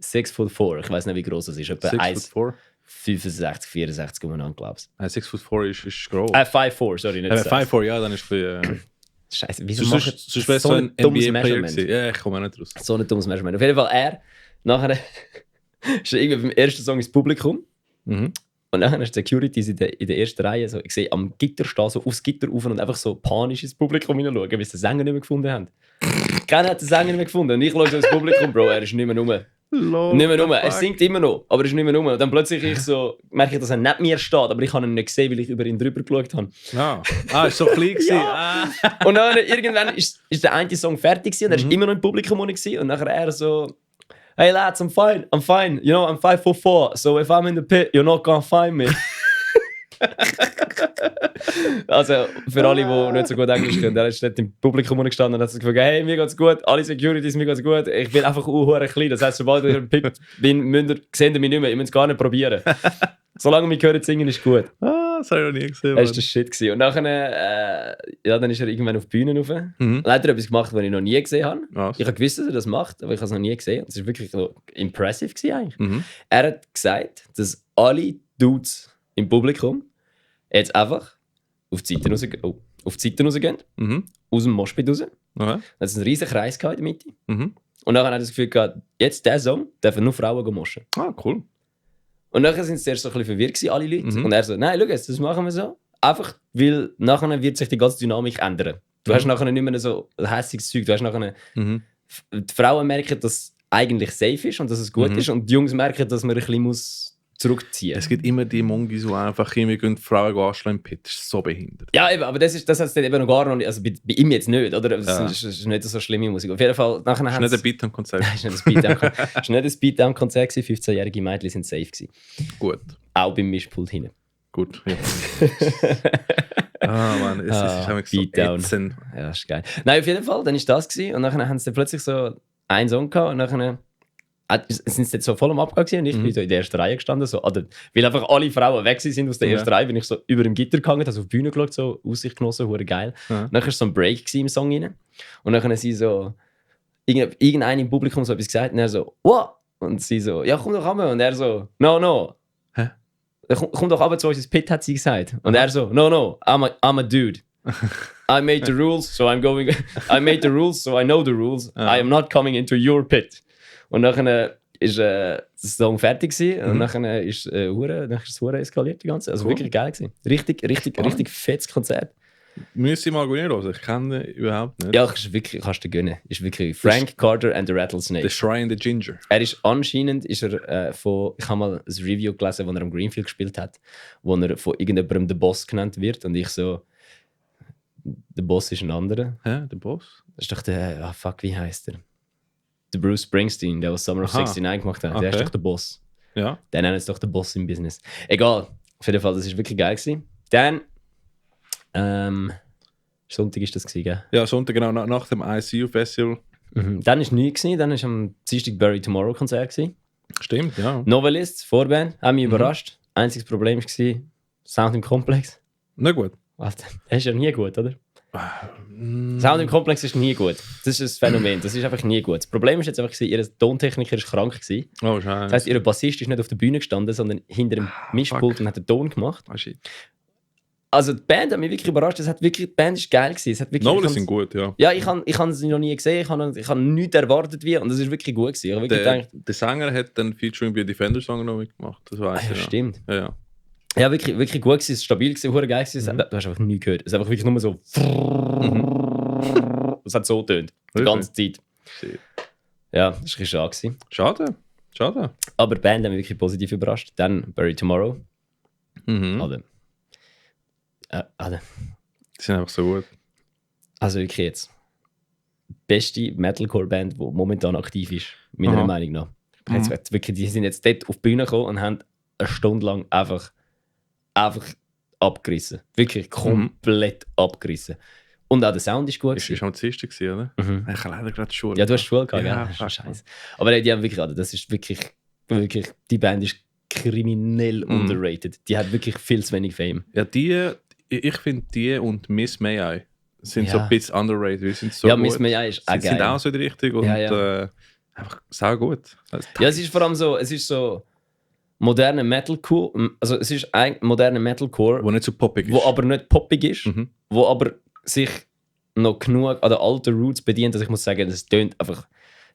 Speaker 1: 6'4". Ich weiß nicht, wie groß er ist. Etwa 1,65, 64 umeinander, glaube ich.
Speaker 2: 6'4" ist groß.
Speaker 1: 5'4", sorry, nicht
Speaker 2: 5'4", ja, dann ist es
Speaker 1: Scheiße, wieso
Speaker 2: sonst wäre so ein NBA-Player gewesen. Ja, ich komme auch nicht raus.
Speaker 1: So ein dummes Measurement. Auf jeden Fall nachher... ist irgendwie beim ersten Song ins Publikum. Und dann ist die Security in der ersten Reihe. So, ich sehe am Gitter stehen, so aufs Gitter rauf und einfach so panisch ins Publikum hineinschauen, weil sie den Sänger nicht mehr gefunden haben. Keiner hat den Sänger nicht mehr gefunden. Und ich schaue so ins Publikum, Bro, er ist nicht mehr rum. Nicht mehr rum. Er singt immer noch, aber er ist nicht mehr rum. Und dann plötzlich merke ich, dass er neben mir steht, aber ich habe ihn nicht gesehen, weil ich über ihn drüber geschaut habe.
Speaker 2: Ist so klein gewesen.
Speaker 1: Und dann irgendwann ist der eine Song fertig gewesen, und er ist immer noch im Publikum gewesen. Und nachher er so... Hey lads, I'm fine. You know, I'm 5'4", so if I'm in the pit, you're not gonna find me. Also, für alle, die nicht so gut Englisch können, der ist dort im Publikum gestanden und hat gesagt, hey, mir geht's gut, alle Securities, mir geht's gut, ich bin einfach klein. Das heisst, sobald ich im Pit bin, seht ihr mich nicht mehr, ich muss es gar nicht probieren. Solange wir hören singen, ist gut.
Speaker 2: Das habe ich noch nie gesehen.
Speaker 1: Das war das Shit gewesen. Und nachher, dann ist er irgendwann auf die Bühne rauf. Und dann hat er etwas gemacht, was ich noch nie gesehen habe.
Speaker 2: Was?
Speaker 1: Ich habe gewusst, dass er das macht, aber ich habe es noch nie gesehen. Das war wirklich so impressive gewesen eigentlich.
Speaker 2: Mhm.
Speaker 1: Er hat gesagt, dass alle Dudes im Publikum jetzt einfach auf die Seite rausgehen,
Speaker 2: Mhm.
Speaker 1: aus dem Moshpit raus.
Speaker 2: Okay.
Speaker 1: Dann hat es einen riesen Kreis gehabt in der Mitte.
Speaker 2: Mhm.
Speaker 1: Und dann hat er das Gefühl gehabt, jetzt der Song dürfen nur Frauen moschen.
Speaker 2: Cool.
Speaker 1: Und dann sind sie zuerst so ein bisschen verwirrt gewesen, alle Leute.
Speaker 2: Mhm.
Speaker 1: Und er so, nein, schau jetzt, das machen wir so. Einfach, weil nachher wird sich die ganze Dynamik ändern. Du hast nachher nicht mehr so hässiges Zeug. Du hast nachher,
Speaker 2: Mhm.
Speaker 1: die Frauen merken, dass es eigentlich safe ist und dass es gut ist. Und die Jungs merken, dass man ein bisschen muss zurückziehen muss.
Speaker 2: Es gibt immer die Mongis, die einfach immer die Frauen anschlagen im Pit. Das ist so behindert.
Speaker 1: Ja, eben, aber das hat es dann eben noch gar nicht. Also bei ihm jetzt nicht, oder? Das
Speaker 2: Ja.
Speaker 1: ist nicht so schlimme Musik. Auf jeden Fall, nachher
Speaker 2: Das ist nicht ein Beatdown-Konzert.
Speaker 1: Es war nicht ein Beatdown-Konzert. 15-jährige Mädchen sind safe gewesen.
Speaker 2: Gut.
Speaker 1: Auch beim Mischpult hinten.
Speaker 2: Gut. Ja. Mann, es ist einfach so
Speaker 1: Beatdown.
Speaker 2: ätzend.
Speaker 1: Ja, das ist geil. Nein, auf jeden Fall, dann war das gewesen. Und dann haben sie dann plötzlich so einen Song gehabt und dann sind sie jetzt so voll am Abgang gewesen und ich bin so in der ersten Reihe gestanden. So, weil einfach alle Frauen weg sind aus der ersten Reihe, bin ich so über dem Gitter gegangen, also auf die Bühne geschaut, so Aussicht genossen, hure geil.
Speaker 2: Ja.
Speaker 1: Dann war so ein Break im Song rein. Und dann haben sie so irgendeiner im Publikum so etwas gesagt und er so, what? Und sie so, ja, komm doch runter. Und er so, no.
Speaker 2: Hä?
Speaker 1: Komm doch runter zu uns ins Pit, hat sie gesagt. Und er so, no, I'm a dude. I made the rules, so I'm going. I made the rules, so I know the rules. I am not coming into your pit. Und dann ist der Song fertig gewesen, und dann ist es hure eskaliert, die ganze. Also
Speaker 2: Cool.
Speaker 1: wirklich geil gewesen. Richtig fettes Konzert.
Speaker 2: Müsste ich mal hören. Ich kenne ihn überhaupt nicht.
Speaker 1: Ja, kannst du gönnen. Ist wirklich Frank Carter and the Rattlesnake.
Speaker 2: The Shrine the Ginger.
Speaker 1: Er ist anscheinend, ich habe mal ein Review gelesen, wo er am Greenfield gespielt hat, wo er von irgendjemandem der Boss genannt wird und ich so, der Boss ist ein anderer.
Speaker 2: Hä? Der Boss?
Speaker 1: Das ist doch der, wie heißt er? Der Bruce Springsteen, der was Summer of
Speaker 2: Aha.
Speaker 1: 69 gemacht hat. Der
Speaker 2: Okay.
Speaker 1: ist doch der Boss.
Speaker 2: Ja.
Speaker 1: Der nennt es doch der Boss im Business. Egal, auf jeden Fall, das war wirklich geil gewesen. Dann, Sonntag ist das gewesen, gell?
Speaker 2: Ja, Sonntag genau nach dem ICU-Festival.
Speaker 1: Mhm. Dann war nichts gewesen, dann war am Dienstag Bury Tomorrow Konzert gewesen.
Speaker 2: Stimmt, ja.
Speaker 1: Novelists, Vorband, haben mich überrascht. Einziges Problem war Sound im Komplex.
Speaker 2: Na gut.
Speaker 1: Was? Das ist ja nie gut, oder? Sound im Komplex ist nie gut. Das ist ein Phänomen, das ist einfach nie gut. Das Problem ist jetzt einfach, ihr Tontechniker war krank gewesen.
Speaker 2: Oh,
Speaker 1: Das
Speaker 2: scheiße.
Speaker 1: heisst, ihr Bassist ist nicht auf der Bühne gestanden, sondern hinter dem Mischpult und hat den Ton gemacht.
Speaker 2: Ah, shit.
Speaker 1: Also die Band hat mich wirklich überrascht. Die Band ist geil gewesen. Es hat wirklich,
Speaker 2: Novelists sind gut, ja.
Speaker 1: Ja, ich habe sie noch nie gesehen. Ich habe nichts erwartet wie und es ist wirklich gut gewesen. Ich habe wirklich gedacht,
Speaker 2: Der Sänger hat dann Featuring bei Defender Song noch mitgemacht. Das weiß
Speaker 1: ja,
Speaker 2: ich.
Speaker 1: stimmt.
Speaker 2: Ja.
Speaker 1: Ja, wirklich gut gewesen, stabil gewesen, hure geil gewesen. Du hast einfach nichts gehört. Es ist einfach wirklich nur so. Es hat so getönt. Die ganze Zeit.
Speaker 2: Shit.
Speaker 1: Ja, das war ein bisschen schade gewesen.
Speaker 2: Schade.
Speaker 1: Aber die Band hat mich wirklich positiv überrascht. Dann Bury Tomorrow.
Speaker 2: Mhm. Die sind einfach so gut.
Speaker 1: Also wirklich jetzt. Beste Metalcore-Band, die momentan aktiv ist, meiner
Speaker 2: Aha.
Speaker 1: Meinung nach. Jetzt wirklich, die sind jetzt dort auf die Bühne gekommen und haben eine Stunde lang einfach abgerissen. Wirklich komplett abgerissen. Und auch der Sound ist gut.
Speaker 2: Ist schon am Dienstag gewesen, oder?
Speaker 1: Mhm.
Speaker 2: Ich habe leider gerade Schule.
Speaker 1: Ja, du hast Schule gehabt,
Speaker 2: Ja,
Speaker 1: gell?
Speaker 2: fuck.
Speaker 1: Scheiße. Aber die haben wirklich, also das ist wirklich, die Band ist kriminell underrated. Die hat wirklich viel zu wenig Fame.
Speaker 2: Ja, ich finde die und Miss May I sind
Speaker 1: Ja.
Speaker 2: so ein bisschen underrated. Wir sind so
Speaker 1: Ja,
Speaker 2: gut.
Speaker 1: Miss May I ist auch
Speaker 2: Sie sind
Speaker 1: geil.
Speaker 2: auch so in die Richtung und
Speaker 1: Ja,
Speaker 2: einfach sau gut.
Speaker 1: Ja, es ist vor allem so, es ist so moderne Metalcore, also es ist ein moderner Metalcore,
Speaker 2: Wo nicht so poppig ist.
Speaker 1: wo aber nicht poppig ist,
Speaker 2: Mhm.
Speaker 1: wo aber sich noch genug an den alten Roots bedient, dass ich muss sagen, das tönt einfach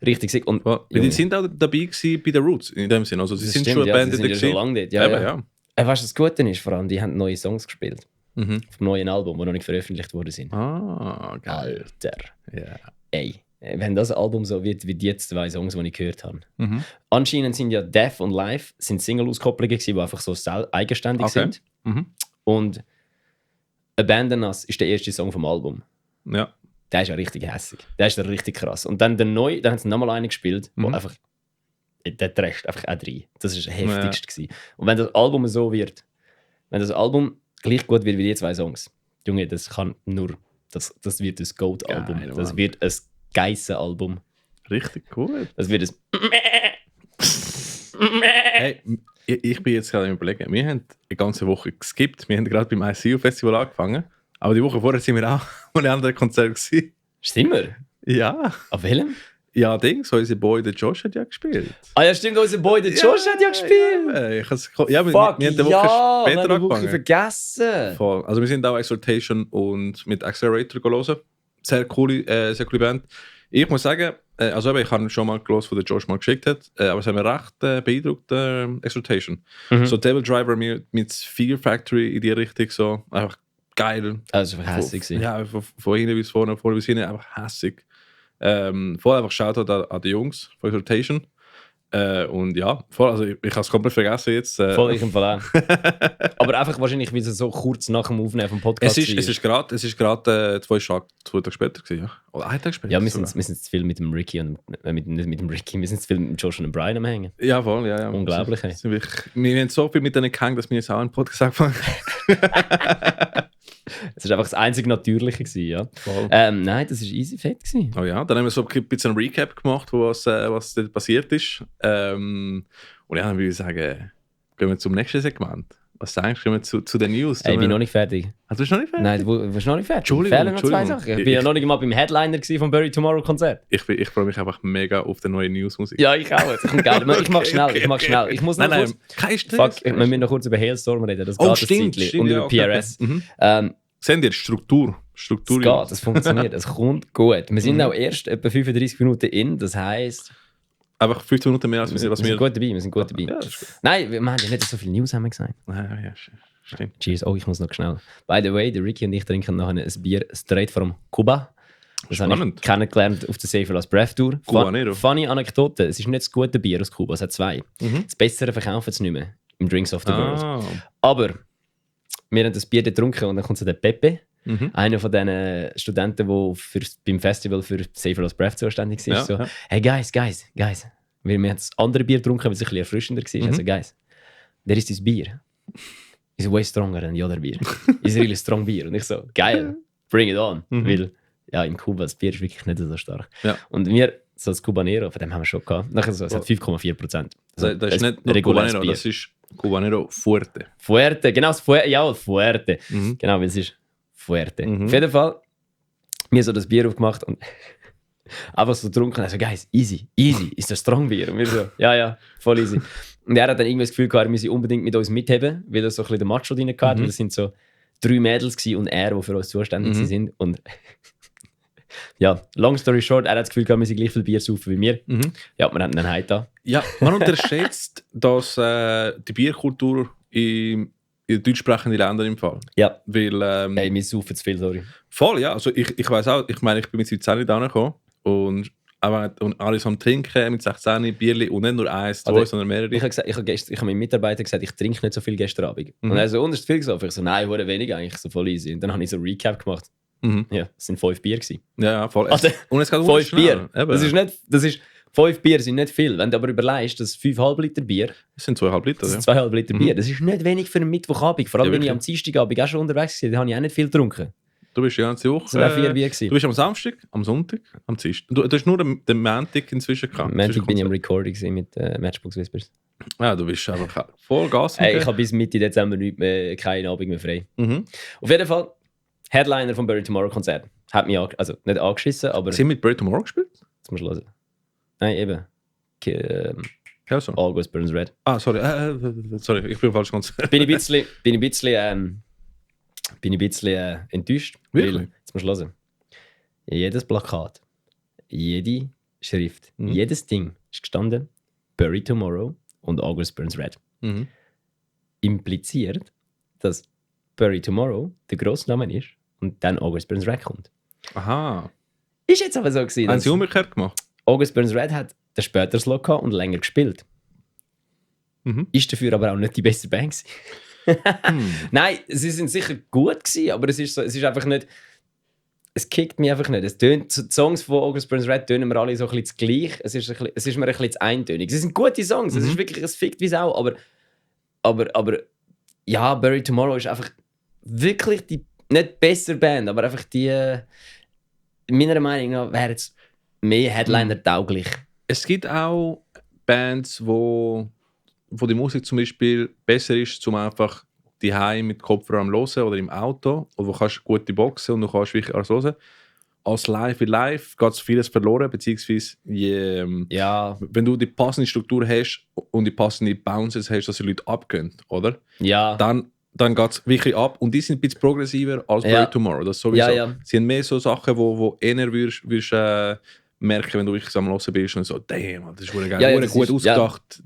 Speaker 1: richtig sick. Und
Speaker 2: Ja, die sind auch dabei gewesen bei den Roots, in dem Sinne. Also sie
Speaker 1: das
Speaker 2: sind
Speaker 1: stimmt,
Speaker 2: schon
Speaker 1: ja,
Speaker 2: eine Band,
Speaker 1: die sind ja schon
Speaker 2: gewesen.
Speaker 1: lange dort. Ja,
Speaker 2: Eben,
Speaker 1: ja. Weißt du, was das Gute ist? Vor allem, die haben neue Songs gespielt.
Speaker 2: Mhm.
Speaker 1: Vom neuen Album, die noch nicht veröffentlicht worden sind.
Speaker 2: Ah, geil.
Speaker 1: Alter.
Speaker 2: Ja.
Speaker 1: Ey, wenn das Album so wird wie die 2 Songs, die ich gehört habe.
Speaker 2: Mhm.
Speaker 1: Anscheinend sind ja Death und Life sind Single-Auskopplungen gewesen, die einfach so eigenständig
Speaker 2: Okay.
Speaker 1: sind.
Speaker 2: Mhm.
Speaker 1: Und Abandon Us ist der erste Song vom Album.
Speaker 2: Ja.
Speaker 1: Der ist ja richtig hässig. Der ist ja richtig krass. Und dann der neue, da haben sie nochmal einen gespielt, wo einfach, der trägt einfach auch rein. Das war das heftigste gewesen. Und wenn das Album so wird, wenn das Album gleich gut wird wie die 2 Songs, Junge, das kann nur, das wird ein Goat-Album.
Speaker 2: Geil,
Speaker 1: Das
Speaker 2: Mann.
Speaker 1: wird ein Geissen-Album.
Speaker 2: Richtig cool.
Speaker 1: Das wird ein
Speaker 2: Hey, Ich bin jetzt gerade am Überlegen. Wir haben eine ganze Woche geskippt. Wir haben gerade beim ICU-Festival angefangen. Aber die Woche vorher sind wir auch an einem anderen Konzert gewesen.
Speaker 1: Stimmt wir?
Speaker 2: Ja.
Speaker 1: Auf welchem?
Speaker 2: Ja, Dings, unser Boy, der Josh, hat ja gespielt.
Speaker 1: Ah ja, stimmt, unser Boy, der Josh hat ja gespielt.
Speaker 2: Wir haben eine Woche später angefangen.
Speaker 1: Vergessen.
Speaker 2: Voll. Also wir sind auch Exaltation und mit Accelerator gelesen. Sehr coole Band. Ich muss sagen, also ich habe schon mal gelesen, was der Josh mal geschickt hat, aber es hat mir recht beeindruckt, Exaltation. So Devil Driver mit Fear Factory in die Richtung, so einfach geil.
Speaker 1: Also einfach hässig.
Speaker 2: Ja, von hinten bis vorne bis hinten, einfach hässig. Voll einfach Shoutout an die Jungs von Exaltation. Und ja, voll, also ich habe es komplett vergessen jetzt.
Speaker 1: Voll, ich im Fall auch. Aber einfach wahrscheinlich, wie es so kurz nach dem Aufnehmen vom Podcast
Speaker 2: Es ist gerade 2 Tage später gewesen, ja? Oder 1 Tag später?
Speaker 1: Ja, wir sind zu viel mit dem Ricky und nicht mit dem Ricky, wir sind zu viel mit Josh und dem Brian am Hängen.
Speaker 2: Ja, voll, ja.
Speaker 1: Unglaublich.
Speaker 2: Wir haben so viel mit denen gehängt, dass wir jetzt auch einen Podcast angefangen haben.
Speaker 1: Es war einfach das einzige Natürliche gewesen, ja. Nein, das war easy fett gewesen.
Speaker 2: Oh ja, dann haben wir so ein bisschen einen Recap gemacht, was dort passiert ist. Und ja, dann würde ich sagen, gehen wir zum nächsten Segment. Was sagst du? Gehen wir zu den News?
Speaker 1: Ich bin noch nicht fertig.
Speaker 2: Du bist noch nicht fertig?
Speaker 1: Nein, du bist noch nicht fertig.
Speaker 2: Entschuldigung,
Speaker 1: Fehlen noch 2 Sachen. Ich bin ja noch nicht mal beim Headliner vom Bury Tomorrow Konzert.
Speaker 2: Ich freue mich einfach mega auf die neue News-Musik.
Speaker 1: Ja, ich auch. Das kommt geil. Ich mach schnell. Ich muss noch kurz...
Speaker 2: Kein Stress.
Speaker 1: Fuck, wir müssen noch kurz über Hailstorm reden. Das geht
Speaker 2: stimmt.
Speaker 1: Und über PRS.
Speaker 2: Sehen die Struktur?
Speaker 1: Es geht, es funktioniert, es kommt gut. Wir sind auch erst etwa 35 Minuten in, das heisst...
Speaker 2: Einfach 15 Minuten mehr als
Speaker 1: wir sind gut dabei.
Speaker 2: Ja,
Speaker 1: nein, wir haben ja nicht so viel News, haben wir gesagt.
Speaker 2: Ja, stimmt.
Speaker 1: Cheers, oh, ich muss noch schnell. By the way, der Ricky und ich trinken nachher ein Bier straight from Kuba. Das habe ich kennengelernt auf der Safer Last Breath Tour. Funny Anekdote, es ist nicht das gute Bier aus Kuba, es hat 2. Das Bessere verkaufen sie nicht mehr im Drinks of the World. Aber wir haben das Bier getrunken und dann kommt so der Pepe. Einer von diesen Studenten, der beim Festival für Safer Last Breath zuständig war. So, hey guys. Wir haben das andere Bier getrunken, weil es ein bisschen erfrischender war. Also guys, there is this beer. It's way stronger than the other beer. It's really strong beer. Und ich so, geil, bring it on. Weil ja, in Kuba das Bier ist wirklich nicht so stark. Ja. Und wir, so das Cubanero, von dem haben wir schon gehabt. Nachher so, es hat 5,4%.
Speaker 2: Also, das ist nicht nur Cubanero, Bier. Das ist Cubanero Fuerte.
Speaker 1: Fuerte, genau, Fuerte. Genau, weil es ist Fuerte. Auf jeden Fall, mir so das Bier aufgemacht und einfach so getrunken. Also, guys, easy, ist das Strongbier? Und wir so, ja, voll easy. Und er hat dann irgendwie das Gefühl gehabt, er müsse unbedingt mit uns mitheben, weil er so ein bisschen den Macho drin hatte. Weil das sind so 3 Mädels gewesen und er, die für uns zuständig sind. Und ja, long story short, er hat das Gefühl gehabt, wir sind gleich viel Bier saufen wie wir. Ja, wir hatten einen Heid da.
Speaker 2: Ja, man unterschätzt, dass die Bierkultur in deutschsprachenden Ländern im Fall.
Speaker 1: Ja.
Speaker 2: Weil,
Speaker 1: hey, wir saufen zu viel, sorry.
Speaker 2: Voll, ja. Also ich weiss auch, ich meine, ich bin mit 17 da gekommen und alles am Trinken mit 16 Bierli und nicht nur 1, 2, sondern mehrere.
Speaker 1: Ich habe meinen Mitarbeitern gesagt, ich trinke nicht so viel gestern Abend. Und er so, und ist viel gesoffen? Ich so, nein, wurde wenig eigentlich, so voll easy. Und dann habe ich so ein Recap gemacht. Ja, es sind 5 Bier gewesen.
Speaker 2: Ja, voll.
Speaker 1: Also,
Speaker 2: und es geht
Speaker 1: 5 Bier. Das ist 5 Bier sind nicht viel. Wenn du aber überlegst, dass 5,5 Liter Bier...
Speaker 2: Das sind 2,5 Liter,
Speaker 1: das sind 2,5 Liter Bier. Das ist nicht wenig für einen Mittwochabend. Vor allem, wenn ich am Dienstagabend auch schon unterwegs war, da habe ich auch nicht viel getrunken.
Speaker 2: Du bist die ganze Woche...
Speaker 1: Das waren 4 Bier gewesen.
Speaker 2: Du bist am Samstag, am Sonntag, am Dienstag. Du hast nur den Montag inzwischen gehabt.
Speaker 1: Am Montag bin ich am Recording mit Matchbox Whispers.
Speaker 2: Ja, du bist einfach voll Gas.
Speaker 1: Hey, ich habe bis Mitte Dezember keinen Abend mehr frei. Auf jeden Fall, Headliner vom Bury Tomorrow Konzert. Hat mich also nicht angeschissen, aber...
Speaker 2: Sie haben mit Bury Tomorrow gespielt?
Speaker 1: Das musst du hören. Nein, eben. August Burns Red.
Speaker 2: Ah, sorry. Sorry, ich bin falsch Konzert.
Speaker 1: Bin ich ein bisschen enttäuscht.
Speaker 2: Wirklich?
Speaker 1: Weil, jetzt musst du hören. Jedes Plakat, jede Schrift, jedes Ding ist gestanden Bury Tomorrow und August Burns Red. Impliziert, dass Bury Tomorrow der grosse Name ist und dann August Burns Red kommt.
Speaker 2: Aha.
Speaker 1: Ist jetzt aber so gewesen.
Speaker 2: Haben sie umgekehrt gemacht?
Speaker 1: August Burns Red hat den späteren Slot gehabt und länger gespielt. Ist dafür aber auch nicht die beste Band Nein, sie sind sicher gut gewesen, aber es ist einfach nicht... Es kickt mich einfach nicht. Die Songs von August Burns Red tönen wir alle so ein bisschen gleich. Es ist mir ein bisschen zu eintönig. Sie sind gute Songs, es ist wirklich, es fickt wie Sau, aber ja, Bury Tomorrow ist einfach wirklich die, nicht bessere Band, aber einfach die, meiner Meinung nach, wäre jetzt mehr Headliner-tauglich.
Speaker 2: Es gibt auch Bands, wo wo die Musik zum Beispiel besser ist, zum einfach die Heim mit Kopfhörer am Hören oder im Auto, oder wo kannst du gute Boxen und du kannst wirklich alles hören. Als live geht vieles verloren, beziehungsweise wenn du die passende Struktur hast und die passenden Bounces hast, dass die Leute abgehen, oder?
Speaker 1: Ja.
Speaker 2: Dann geht es wirklich ab und die sind ein bisschen progressiver als Bury Tomorrow. Das sowieso.
Speaker 1: Ja.
Speaker 2: Sie haben mehr so Sachen, wo eher würdest merken, wenn du wirklich am Hören bist und so, damn, das ist geil,
Speaker 1: ja,
Speaker 2: gut ausgedacht.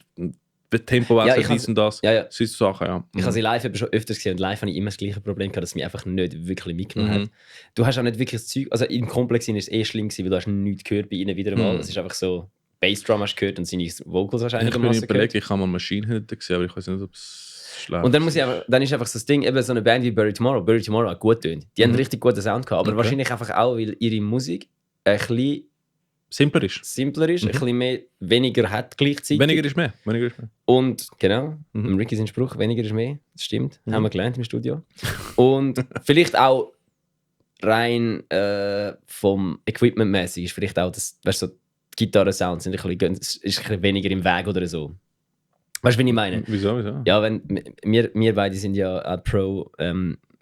Speaker 2: Tempowechsel, dies und das.
Speaker 1: Ja.
Speaker 2: Solche Sachen, ja.
Speaker 1: Ich habe sie live eben schon öfters gesehen und live habe ich immer das gleiche Problem gehabt, dass es mich einfach nicht wirklich mitgenommen hat. Du hast auch nicht wirklich das Zeug, also im Komplex war es schlimm gewesen, weil du hast nichts gehört bei ihnen wieder einmal. Es ist einfach so, Bassdrum hast du gehört und seine Vocals hast du einigermaßen gehört.
Speaker 2: Ich habe mal Maschine hinter gesehen, aber ich weiß nicht, ob es schlecht ist.
Speaker 1: Und dann ist einfach so das Ding, eben so eine Band wie Bury Tomorrow hat gut tönt. Die haben einen richtig guten Sound gehabt, aber wahrscheinlich einfach auch, weil ihre Musik ein bisschen simpler ist, ein bisschen weniger hat gleichzeitig.
Speaker 2: Weniger ist mehr.
Speaker 1: Und genau, Ricky sein Spruch, weniger ist mehr, das stimmt, haben wir gelernt im Studio. Und vielleicht auch rein vom Equipment-mäßig ist vielleicht auch das, weißt du, so Gitarren-Sounds sind ein bisschen weniger im Weg oder so. Weißt du, was ich meine?
Speaker 2: Wieso?
Speaker 1: Ja, wenn wir beide sind ja Pro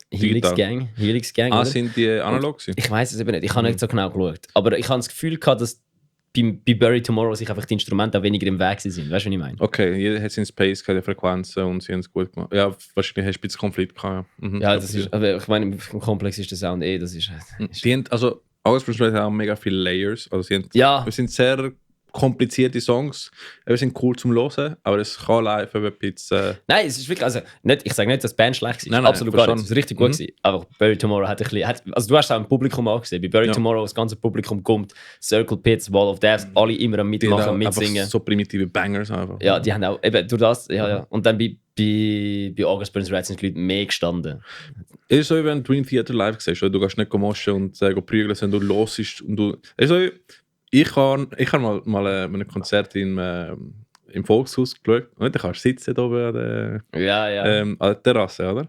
Speaker 1: Helix Gang.
Speaker 2: Oder? Sind die analog?
Speaker 1: Ich weiß es eben nicht, ich habe nicht so genau geschaut. Aber ich habe das Gefühl gehabt, dass bei Bury Tomorrow sich einfach die Instrumente auch weniger im Weg sind. Weißt du, was ich meine?
Speaker 2: Okay, jeder hat seinen Space, keine Frequenzen und sie haben es gut gemacht. Ja, wahrscheinlich hast du ein bisschen Konflikt gehabt.
Speaker 1: Ja, das ist, aber ich meine, im Komplex ist der Sound das ist...
Speaker 2: Die haben, also, August Burns Red haben mega viele Layers. Also es sind sehr komplizierte Songs. Sie sind cool zum Hören, aber es kann live ein bisschen...
Speaker 1: Nein, es ist wirklich, also nicht, ich sage nicht, dass die Band schlecht ist.
Speaker 2: Nein,
Speaker 1: absolut gar nicht. Es war richtig gut gewesen. Aber Bury Tomorrow hat ein bisschen... Also du hast es auch im Publikum angesehen. Bei Bury Tomorrow das ganze Publikum kommt, Circle Pits, Wall of Death, alle immer am Mitmachen, am Mitsingen.
Speaker 2: So primitive Bangers einfach.
Speaker 1: Ja, die haben auch, eben durch das, ja. Und dann bei August Burns Red sind die Leute mehr gestanden.
Speaker 2: Es ist so, wie wenn du Dream Theater live siehst. Du gehst nicht moschen und prügeln, sondern du hörst und du... Also, ich habe mal ein Konzert im Volkshaus geschaut. Und da kannst du sitzen da oben an der Terrasse, oder?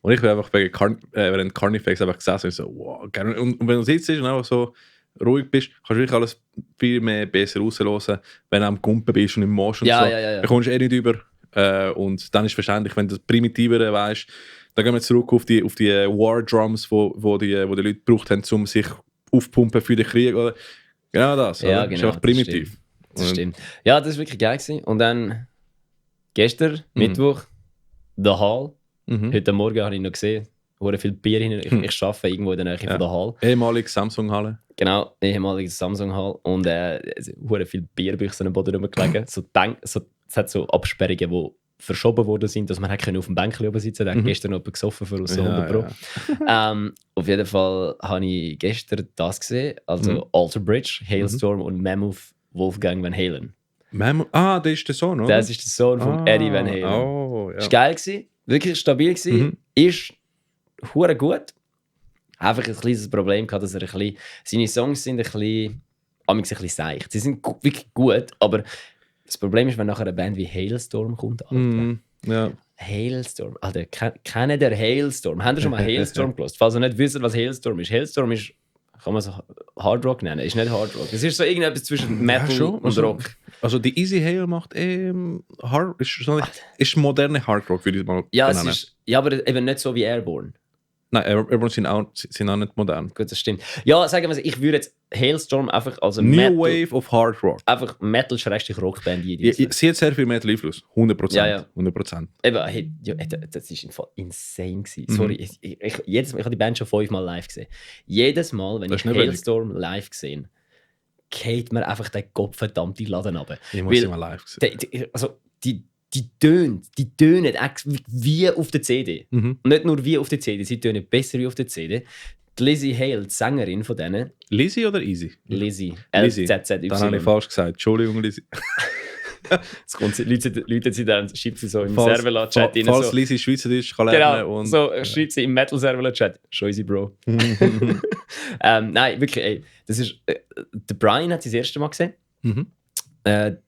Speaker 2: Und ich bin einfach während Carnifex einfach gesessen und so, wow, geil. Und wenn du sitzt und einfach so ruhig bist, kannst du wirklich alles viel mehr besser raushören, wenn du am Gumpen bist und im Mosch und so.
Speaker 1: Ja.
Speaker 2: Da kommst du nicht über. Und dann ist verständlich, wenn du das Primitivere weißt, dann gehen wir zurück auf die War Drums, wo die Leute gebraucht haben, um sich aufpumpen für den Krieg. Oder? Genau das.
Speaker 1: Ja,
Speaker 2: genau, ist einfach primitiv.
Speaker 1: Das stimmt. Ja, das war wirklich geil gewesen. Und dann gestern, Mittwoch, The Hall. Heute Morgen habe ich noch gesehen, hure viel Bier hin. Ich arbeite irgendwo in der Nähe von der Hall.
Speaker 2: Ehemalige Samsung-Halle.
Speaker 1: Genau, ehemalige Samsung-Hall. Und hure viel Bierbüchsen am Boden rumgelegen. Es hat so Absperrungen, die verschoben worden sind, dass man auf dem Bänkchen oben sitzen konnte. Da hat gestern noch jemand gesoffen für aus 100 Pro. Auf jeden Fall habe ich gestern das gesehen, also Alter Bridge, Hailstorm und Mammoth Wolfgang Van Halen.
Speaker 2: Das ist der Sohn, oder?
Speaker 1: Das ist der Sohn von Eddie Van Halen.
Speaker 2: Oh, ja.
Speaker 1: Ist geil gewesen, wirklich stabil gewesen, ist hure gut. Einfach ein kleines Problem gehabt, dass seine Songs sind ein bisschen seicht. Sie sind wirklich gut, aber das Problem ist, wenn nachher eine Band wie Hailstorm kommt.
Speaker 2: Ja.
Speaker 1: Hailstorm. Alter, kennen der Hailstorm? Habt ihr schon mal Hailstorm gehört? Falls ihr nicht wisst, was Hailstorm ist. Hailstorm ist, kann man so Hard Rock nennen? Ist nicht Hard Rock. Es ist so irgendetwas zwischen Metal und Rock.
Speaker 2: Also die Easy Hail macht ist moderne Hard Rock, würde ich mal
Speaker 1: nennen. Aber eben nicht so wie Airborne.
Speaker 2: Nein, Airborne sind auch nicht modern.
Speaker 1: Gut, das stimmt. Ja, sagen wir es, ich würde jetzt Hailstorm einfach als
Speaker 2: New Wave of Hard Rock.
Speaker 1: Einfach Metal-Rockband.
Speaker 2: Sie hat sehr viel Metal-Einfluss. 100%.
Speaker 1: Ja.
Speaker 2: 100%.
Speaker 1: Eben, das war im Fall insane gewesen. Sorry, ich habe die Band schon 5-mal live gesehen. Jedes Mal, wenn ich Hailstorm live gesehen, geht mir einfach den Gottverdammt Laden runter.
Speaker 2: Ich muss sie mal live sehen.
Speaker 1: Die tönen wie auf der CD. Und nicht nur wie auf der CD, sie tönen besser wie auf der CD. Die Lizzie Hale, die Sängerin von denen.
Speaker 2: Lizzie oder Easy?
Speaker 1: Lizzie.
Speaker 2: L-Z-Z-Y. Dann habe ich falsch gesagt. Entschuldigung, Lizzie.
Speaker 1: Jetzt kommt Leute sie dann, schreibt sie so im Serverla-Chat rein.
Speaker 2: Falls Lizzie Schweizerdeutsch kann lernen.
Speaker 1: Genau, so schreibt sie im Metal-Serverla-Chat. Schon easy, Bro. Nein, wirklich, das ist... der Brian hat sie das erste Mal gesehen. Der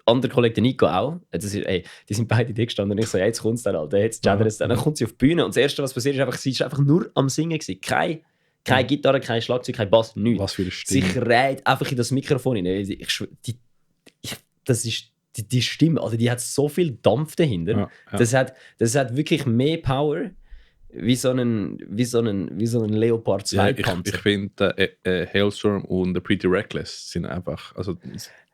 Speaker 1: andere Kollege, der Nico auch. Die sind beide da gestanden und ich so, jetzt kommt es dann, Alter. Jetzt es dann. Dann kommt sie auf die Bühne und das Erste, was passiert ist, sie ist einfach nur am Singen gewesen. Keine Gitarre, kein Schlagzeug, kein Bass, nichts.
Speaker 2: Was für eine Stimme.
Speaker 1: Sie kräht einfach in das Mikrofon hinein. die Stimme, also die hat so viel Dampf dahinter. Ja. Das hat wirklich mehr Power wie so ein Leopard 2 Panzer.
Speaker 2: Ich finde Hailstorm und The Pretty Reckless sind einfach, also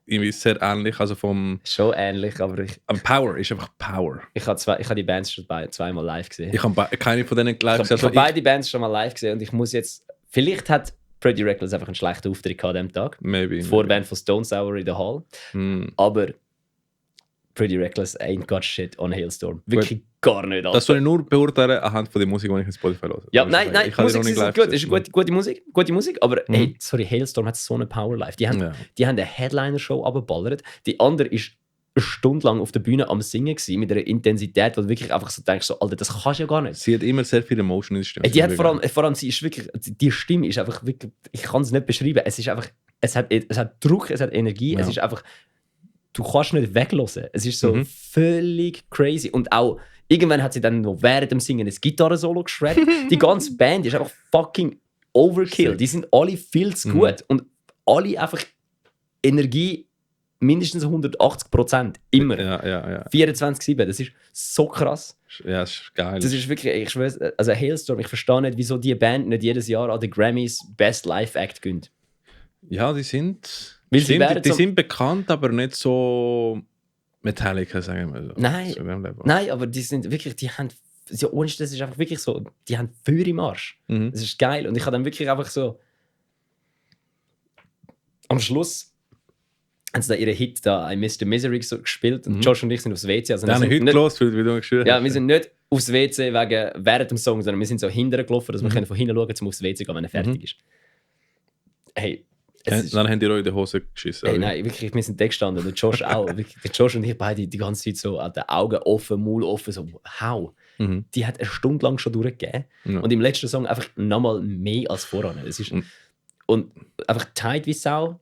Speaker 2: irgendwie sehr ähnlich, also vom...
Speaker 1: Schon ähnlich, aber
Speaker 2: Power ist einfach Power.
Speaker 1: Ich habe die Bands schon zweimal live gesehen.
Speaker 2: Ich habe keine von denen live gesehen.
Speaker 1: Ich habe beide Bands schon mal live gesehen und ich muss jetzt... Vielleicht hat Pretty Reckless einfach einen schlechten Auftritt gehabt an diesem Tag.
Speaker 2: Maybe.
Speaker 1: Vorband von Stone Sour in der Hall. Aber Pretty Reckless ain't got shit on Hailstorm. Wirklich gar nicht.
Speaker 2: Das soll ich nur beurteilen anhand von der Musik, die ich in Spotify höre.
Speaker 1: Ja, nein, die Musik ist gut. Es ist gute Musik. Aber hey, sorry, Hailstorm hat so eine Power live. Die haben eine Headliner-Show abgeballert. Die andere ist eine Stunde lang auf der Bühne am Singen gewesen, mit einer Intensität, wo du wirklich einfach so denkst, so, Alter, das kannst du ja gar nicht.
Speaker 2: Sie hat immer sehr viel Emotion in der Stimme.
Speaker 1: Die hat vor allem, sie ist wirklich, die Stimme ist einfach wirklich, ich kann es nicht beschreiben. Es ist einfach, es hat Druck, es hat Energie, es ist einfach, du kannst nicht weglassen. Es ist so völlig crazy. Und auch, irgendwann hat sie dann noch während dem Singen ein Gitarrensolo geschreddet. Die ganze Band ist einfach fucking overkill. Die sind alle viel zu gut. Und alle einfach Energie mindestens 180%. Immer.
Speaker 2: Ja.
Speaker 1: 24/7. Das ist so krass.
Speaker 2: Ja, das ist geil.
Speaker 1: Das ist wirklich, ich schwör's, also Hailstorm, ich verstehe nicht, wieso die Band nicht jedes Jahr an den Grammys Best Live Act gönnt.
Speaker 2: Ja, die sind bekannt, aber nicht so Metallica, sagen wir so.
Speaker 1: Nein, aber die sind wirklich, die haben, ja, das ist einfach wirklich so, die haben Feuer im Arsch. Das ist geil. Und ich habe dann wirklich einfach so, am Schluss haben sie da ihren Hit da, I Miss the Misery, so gespielt und Josh und ich sind aufs WC. Also
Speaker 2: wir sind heute los, wie du geschrieben hast.
Speaker 1: Ja, wir sind nicht aufs WC während dem Song, sondern wir sind so hinterher gelaufen, dass wir können von hinten schauen, um aufs WC gehen, wenn er fertig ist. Hey,
Speaker 2: dann haben die auch in die Hose geschissen.
Speaker 1: Hey, nein, wirklich, wir sind da gestanden und der Josh auch. Wirklich, der Josh und ich beide die ganze Zeit so an den Augen offen, Maul offen, so how? Die hat eine Stunde lang schon durchgegeben. Und im letzten Song einfach nochmal mehr als voran. Es ist, und einfach tight wie Sau.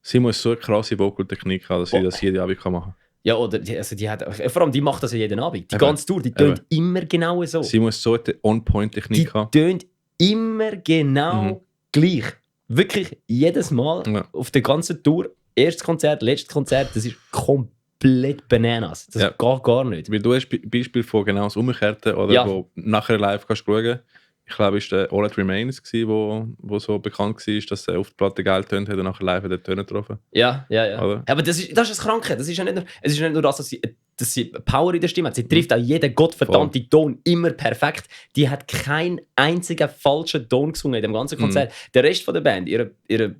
Speaker 2: Sie muss so eine krasse Vocal-Technik haben, dass sie das jede Abend machen kann.
Speaker 1: Ja, oder die hat, vor allem die macht das ja jeden Abend. Die ganze Tour, die tönt immer genau so.
Speaker 2: Sie muss so eine On-Point-Technik haben.
Speaker 1: Die tönt immer genau gleich. Wirklich jedes Mal auf der ganzen Tour. Erstes Konzert, letztes Konzert, das ist komplett Bananas. Das geht gar nicht.
Speaker 2: Weil du hast Beispiel von genau das Umgekehrte, oder wo nachher live kannst du schauen. Ich glaube, es war der All That Remains, wo so bekannt war, dass er auf der Platte geil tönt hat und nachher live den Töne getroffen. Ja.
Speaker 1: Oder? Aber das ist das Kranke. Das ist ja nicht nur das, dass sie Power in der Stimme hat. Sie trifft auch jeden gottverdammten Ton immer perfekt. Die hat keinen einzigen falschen Ton gesungen in dem ganzen Konzert. Der Rest von der Band, ihre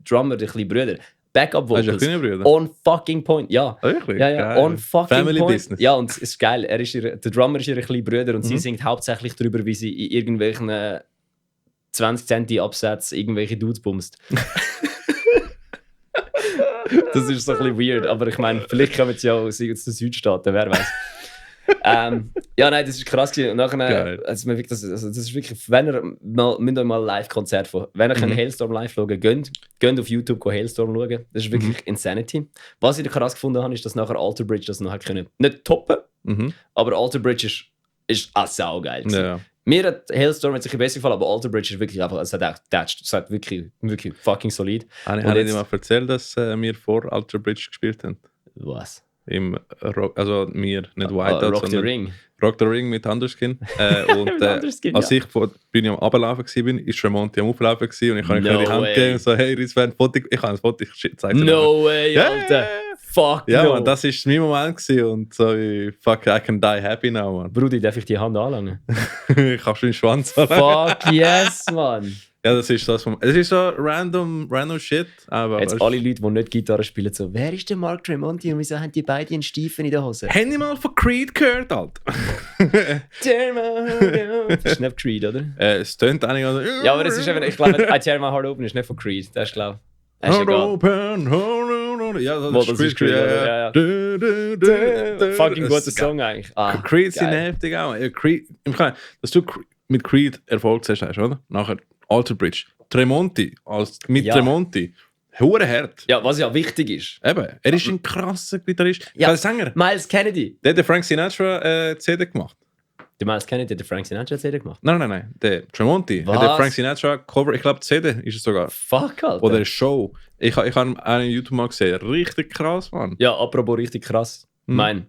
Speaker 1: Drummer, die kleinen Brüder, Backup-Vocals, on fucking point. Ja,
Speaker 2: wirklich?
Speaker 1: Ja, on fucking
Speaker 2: Family
Speaker 1: point.
Speaker 2: Business.
Speaker 1: Ja, und es ist geil. Der Drummer ist ihre kleine Brüder und sie singt hauptsächlich darüber, wie sie in irgendwelchen 20 Centi Absätzen irgendwelche Dudes bumst. Das ist so ein bisschen weird, aber ich meine, vielleicht kommen sie ja aus den Südstaaten, wer weiß. Ja, nein, das ist krass gewesen. Und nachher, das ist wirklich, wenn ihr mal Live-Konzert von, wenn ihr Hailstorm live schauen geht auf YouTube Hailstorm schauen. Das ist wirklich Insanity. Was ich krass gefunden habe, ist, dass nachher Alter Bridge das nachher können nicht toppen, aber Alter Bridge ist auch saugeil.
Speaker 2: Ja.
Speaker 1: Mir hat Hailstorm jetzt ein bisschen besser gefallen, aber Alter Bridge ist wirklich einfach, es hat auch getatscht. Es hat wirklich fucking solid.
Speaker 2: Habe ich dir mal erzählt, dass wir vor Alter Bridge gespielt haben?
Speaker 1: Was?
Speaker 2: Im Rock, also mir, nicht Whiteout,
Speaker 1: Rock the Ring.
Speaker 2: Rock the Ring mit Underskin. Und als ich vor der Bühne am Ablaufen war, war Ramonti am Auflaufen und ich kann die Hand geben und so, hey, ich habe ein Foto, ich zeige es dir.
Speaker 1: No way, Alter. Fuck
Speaker 2: ja,
Speaker 1: no.
Speaker 2: Man, das war mein Moment gewesen und so, fuck, I can die happy now, man.
Speaker 1: Brudi, darf ich die Hand anlangen?
Speaker 2: Ich habe schon den Schwanz
Speaker 1: anlangen. Fuck yes, man.
Speaker 2: Ja, das ist das. Es ist so random shit. Aber
Speaker 1: jetzt alle Leute, die nicht Gitarre spielen, so, wer ist der Mark Tremonti und wieso haben die beiden einen Stiefen in der Hose?
Speaker 2: Haben die mal von Creed gehört, Alter?
Speaker 1: Das ist nicht Creed, oder?
Speaker 2: Es tönt eigentlich also.
Speaker 1: Ja, aber es ist eben, ich glaube, I Tear My Heart Open ist nicht von Creed. Das ist, glaube ich.
Speaker 2: Heart Open, ja,
Speaker 1: das ist Creed. Ja. Fucking guter Song eigentlich.
Speaker 2: Creed sind heftig auch. Creed, dass du mit Creed Erfolg hast, oder? Nachher Alter Bridge. Tremonti, Tremonti. Hure hart.
Speaker 1: Ja, was ja wichtig ist.
Speaker 2: Eben, er ist ein krasser Gitarrist.
Speaker 1: Ja, Sänger. Miles Kennedy.
Speaker 2: Der hat Frank Sinatra CD gemacht.
Speaker 1: Der Miles Kennedy hat den Frank Sinatra CD gemacht?
Speaker 2: Nein. Der Tremonti hat den Frank Sinatra Cover, ich glaube CD ist es sogar.
Speaker 1: Fuck, Alter.
Speaker 2: Oder eine Show. Ich habe einen YouTube mal gesehen. Richtig krass, Mann.
Speaker 1: Ja, apropos richtig krass. Mein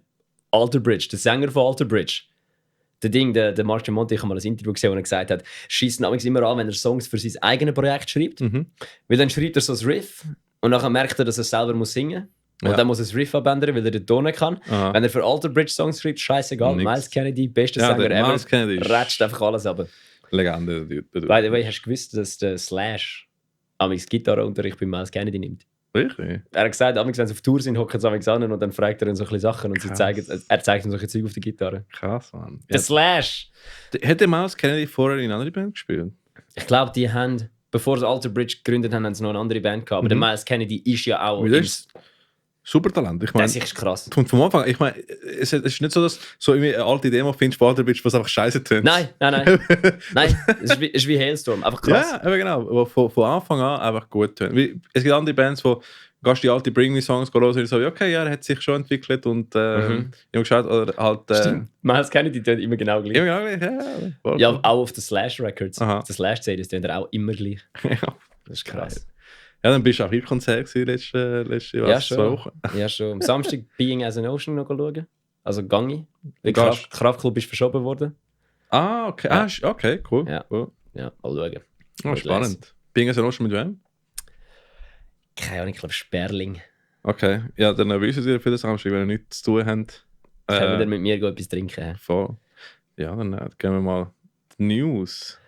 Speaker 1: Alter Bridge, der Sänger von Alter Bridge. Der Marshall Monti, ich habe mal ein Interview gesehen, wo er gesagt hat, schießt namens immer an, wenn er Songs für sein eigenes Projekt schreibt. Weil dann schreibt er so ein Riff und dann merkt er, dass er selber muss singen. Und dann muss er das Riff abändern, weil er den Ton kann. Wenn er für Alter Bridge Songs schreibt, scheißegal. Miles Kennedy, bester Sänger ever, rätscht einfach alles ab.
Speaker 2: Legende.
Speaker 1: By the way, hast du gewusst, dass der Slash amigs Gitarrenunterricht bei Miles Kennedy nimmt?
Speaker 2: Richtig?
Speaker 1: Er hat gesagt, amigs, wenn sie auf Tour sind, hocken sie amigs an und dann fragt er ihn so ein bisschen Sachen und er zeigt ihm solche Zeug auf der Gitarre.
Speaker 2: Krass, Mann.
Speaker 1: Der Slash!
Speaker 2: Hätte Miles Kennedy vorher in einer anderen Band gespielt?
Speaker 1: Ich glaube, die haben, bevor sie Alter Bridge gegründet haben, haben sie noch eine andere Band gehabt. Aber der Miles Kennedy ist ja auch...
Speaker 2: Super Talent. Ich meine,
Speaker 1: das ist krass.
Speaker 2: Vom Anfang, ich meine, es ist nicht so, dass so eine alte Demo findest, von Alter Bridge, was einfach scheiße tönt.
Speaker 1: Nein. Nein, es ist wie Hailstorm, einfach krass.
Speaker 2: Ja, aber genau. Aber von Anfang an einfach gut tönt. Es gibt andere Bands, wo gehst die alte Bring Me Songs hören und so, okay, ja, er hat sich schon entwickelt und ich habe geschaut, oder halt...
Speaker 1: Miles Kennedy tönt immer genau gleich.
Speaker 2: Immer genau gleich, ja.
Speaker 1: Ja, auch auf den Slash Records.
Speaker 2: Aha.
Speaker 1: Auf den Slash CDs tönt er auch immer gleich.
Speaker 2: Ja.
Speaker 1: Das ist krass.
Speaker 2: Ja, dann bist du auch im Konzert letzte
Speaker 1: ja,
Speaker 2: 2 Wochen.
Speaker 1: Ja, schon. Am Samstag Being as an Ocean noch schauen. Also Gangi. Der Kraftclub ist verschoben worden.
Speaker 2: Ah, okay. Ja. Okay, cool.
Speaker 1: Ja,
Speaker 2: cool.
Speaker 1: Ja, mal schauen.
Speaker 2: Oh, spannend. Being as an Ocean mit wem?
Speaker 1: Keine Ahnung, ich glaube Sperling.
Speaker 2: Okay, ja, dann wissen Sie für den Samstag, wenn ihr nichts zu tun habt.
Speaker 1: Können wir mit mir etwas trinken?
Speaker 2: Voll. Ja, dann gehen wir mal die News.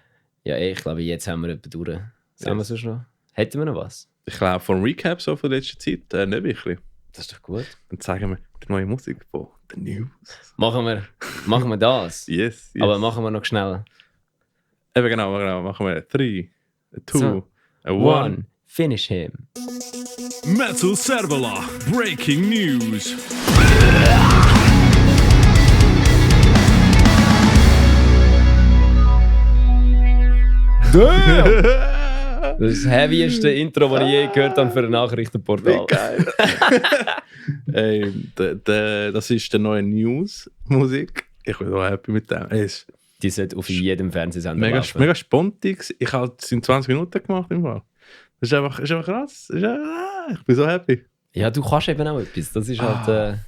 Speaker 1: Ja, ich glaube, jetzt haben wir etwas durch. Sagen wir sonst noch? Hätten wir noch was?
Speaker 2: Ich glaube, vom Recap so von letzter Zeit nicht wirklich.
Speaker 1: Das ist doch gut.
Speaker 2: Dann zeigen wir die neue Musik von The News.
Speaker 1: Machen wir das?
Speaker 2: Yes.
Speaker 1: Aber machen wir noch schnell.
Speaker 2: Eben genau. Machen wir 3, 2, 1.
Speaker 1: Finish him.
Speaker 3: Metal Servola, breaking news.
Speaker 1: Das heavyeste Intro, das ich je gehört habe für ein Nachrichtenportal.
Speaker 2: Wie geil. Das ist die neue News-Musik. Ich bin so happy mit dem.
Speaker 1: Die sollte auf jedem Fernsehsender laufen.
Speaker 2: Mega spontig. Ich habe es in 20 Minuten gemacht. Im Fall. Das ist einfach krass. Ich bin so happy.
Speaker 1: Ja, du kannst eben auch etwas. Das ist halt...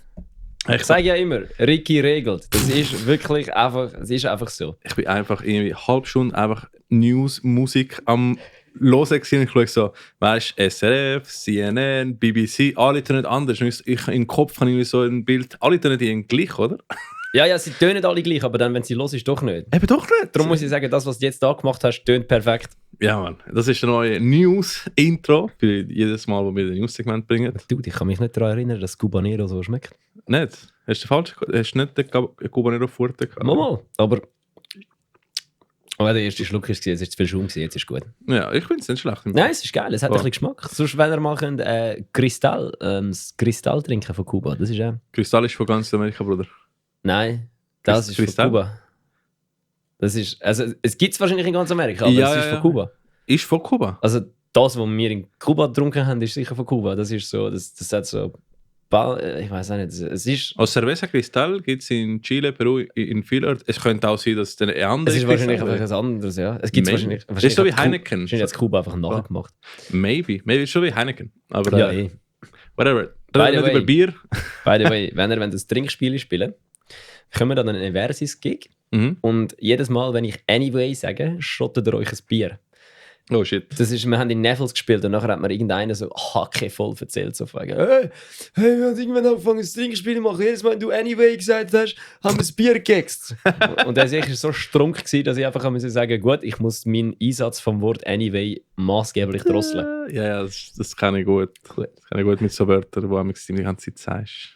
Speaker 1: Ich sage ja immer, Ricky regelt. Das ist wirklich einfach, es ist einfach so.
Speaker 2: Ich bin einfach irgendwie eine halbe Stunde einfach News-Musik am Hören gewesen. Ich schaue so, weißt du, SRF, CNN, BBC, alle tönen anders. Im Kopf habe ich so ein Bild, alle tönen die gleich, oder?
Speaker 1: Ja, sie tönen alle gleich, aber dann, wenn sie los ist, doch nicht.
Speaker 2: Eben doch nicht.
Speaker 1: Darum muss ich sagen, das, was du jetzt da gemacht hast, tönt perfekt.
Speaker 2: Ja, Mann. Das ist der neue News-Intro für jedes Mal, wo wir ein News-Segment bringen.
Speaker 1: Du, ich kann mich nicht daran erinnern, dass Cubanero so schmeckt.
Speaker 2: Nicht? Hast du nicht den Cubanero Furte gehabt?
Speaker 1: Mal. Aber der erste Schluck war, es war zu viel Schaum, jetzt ist gut.
Speaker 2: Ja, ich finde es nicht schlecht.
Speaker 1: Nein, es ist geil, es hat ein bisschen Geschmack. Sonst, wenn ihr mal könnt, das Kristall trinken von Kuba, das ist
Speaker 2: Kristall ist von ganz Amerika, Bruder.
Speaker 1: Nein, das ist von Kuba. Das ist, also, es gibt es wahrscheinlich in ganz Amerika, aber es ist von Kuba.
Speaker 2: Ist von Kuba?
Speaker 1: Also das, was wir in Kuba getrunken haben, ist sicher von Kuba. Das ist so, das hat so... Ich weiß auch nicht, es ist...
Speaker 2: Als Cerveza Cristal gibt es in Chile, Peru, in vielen Orten. Es könnte auch sein, dass es eine andere
Speaker 1: ist. Es ist wahrscheinlich einfach etwas anderes, ja. Es gibt wahrscheinlich...
Speaker 2: Es ist so wie Heineken.
Speaker 1: Wahrscheinlich hat Kuba einfach nachgemacht.
Speaker 2: Maybe ist so wie Heineken. Aber
Speaker 1: ja,
Speaker 2: whatever. Reden wir über Bier.
Speaker 1: By the way, wenn ihr das Trinkspiel spielen, kommen wir dann an einen Versus-Gig und jedes Mal, wenn ich Anyway sage, schottet ihr euch ein Bier.
Speaker 2: Oh shit.
Speaker 1: Das ist, wir haben in Nevels gespielt und nachher hat mir irgendeiner so Hacke voll erzählt. So fragen, hey, wir haben irgendwann angefangen, ein Trinkspiel zu machen. Jedes Mal, wenn du Anyway gesagt hast, haben wir ein Bier gegext. Und er war so strunk, dass ich einfach sagen musste, gut, ich muss meinen Einsatz vom Wort Anyway maßgeblich drosseln.
Speaker 2: Ja, das kann ich gut. Das kann ich gut mit so Wörtern, die die ganze Zeit sagst.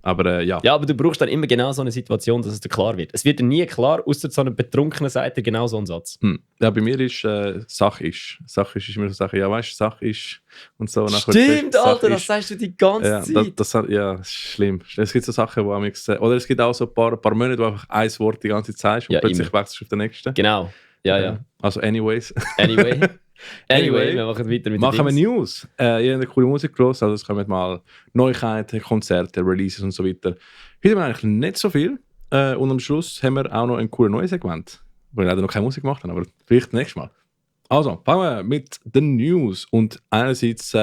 Speaker 2: Aber ja.
Speaker 1: Ja, aber du brauchst dann immer genau so eine Situation, dass es dir klar wird. Es wird dir nie klar, außer so einem Betrunkenen sagt dir genau so einen Satz.
Speaker 2: Ja, bei mir ist Sach ist. Sach ist immer so Sache, ja weißt du, Sach ist und so.
Speaker 1: Stimmt, Alter, das sagst du die ganze Zeit.
Speaker 2: Das ist schlimm. Es gibt so Sachen, wo oder es gibt auch so ein paar Monate, wo einfach ein Wort die ganze Zeit sagst und plötzlich wechselst du auf den nächsten.
Speaker 1: Genau, ja.
Speaker 2: Also anyways.
Speaker 1: Anyway, wir machen weiter mit
Speaker 2: wir News. Ihr habt eine coole Musik gehört, also es kommen mal Neuigkeiten, Konzerte, Releases und so weiter. Heute haben wir eigentlich nicht so viel. Und am Schluss haben wir auch noch ein cooles neues Segment, wo wir leider noch keine Musik gemacht haben, aber vielleicht nächstes Mal. Also, fangen wir mit den News. Und einerseits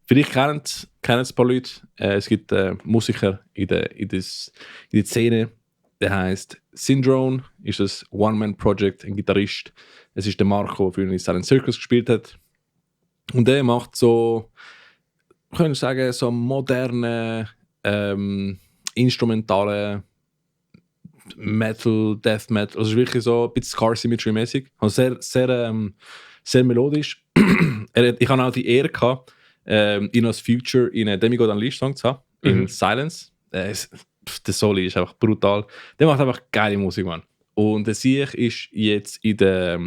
Speaker 2: Vielleicht kennen es ein paar Leute. Es gibt Musiker in der Szene, der heißt Syndrome, ist ein One-Man-Project, ein Gitarrist. Es ist der Marco, der früher in Silent Circus gespielt hat. Und der macht so, können wir sagen, so moderne, instrumentale Metal, Death Metal. Also wirklich so ein bisschen Scar Symmetry-mäßig. Also sehr melodisch. Ich hatte auch die Ehre gehabt, ihn als Future in einem Demigod Unleashed Song zu haben, in Silence. Der Soli ist einfach brutal. Der macht einfach geile Musik, Mann. Und der Sieg ist jetzt in der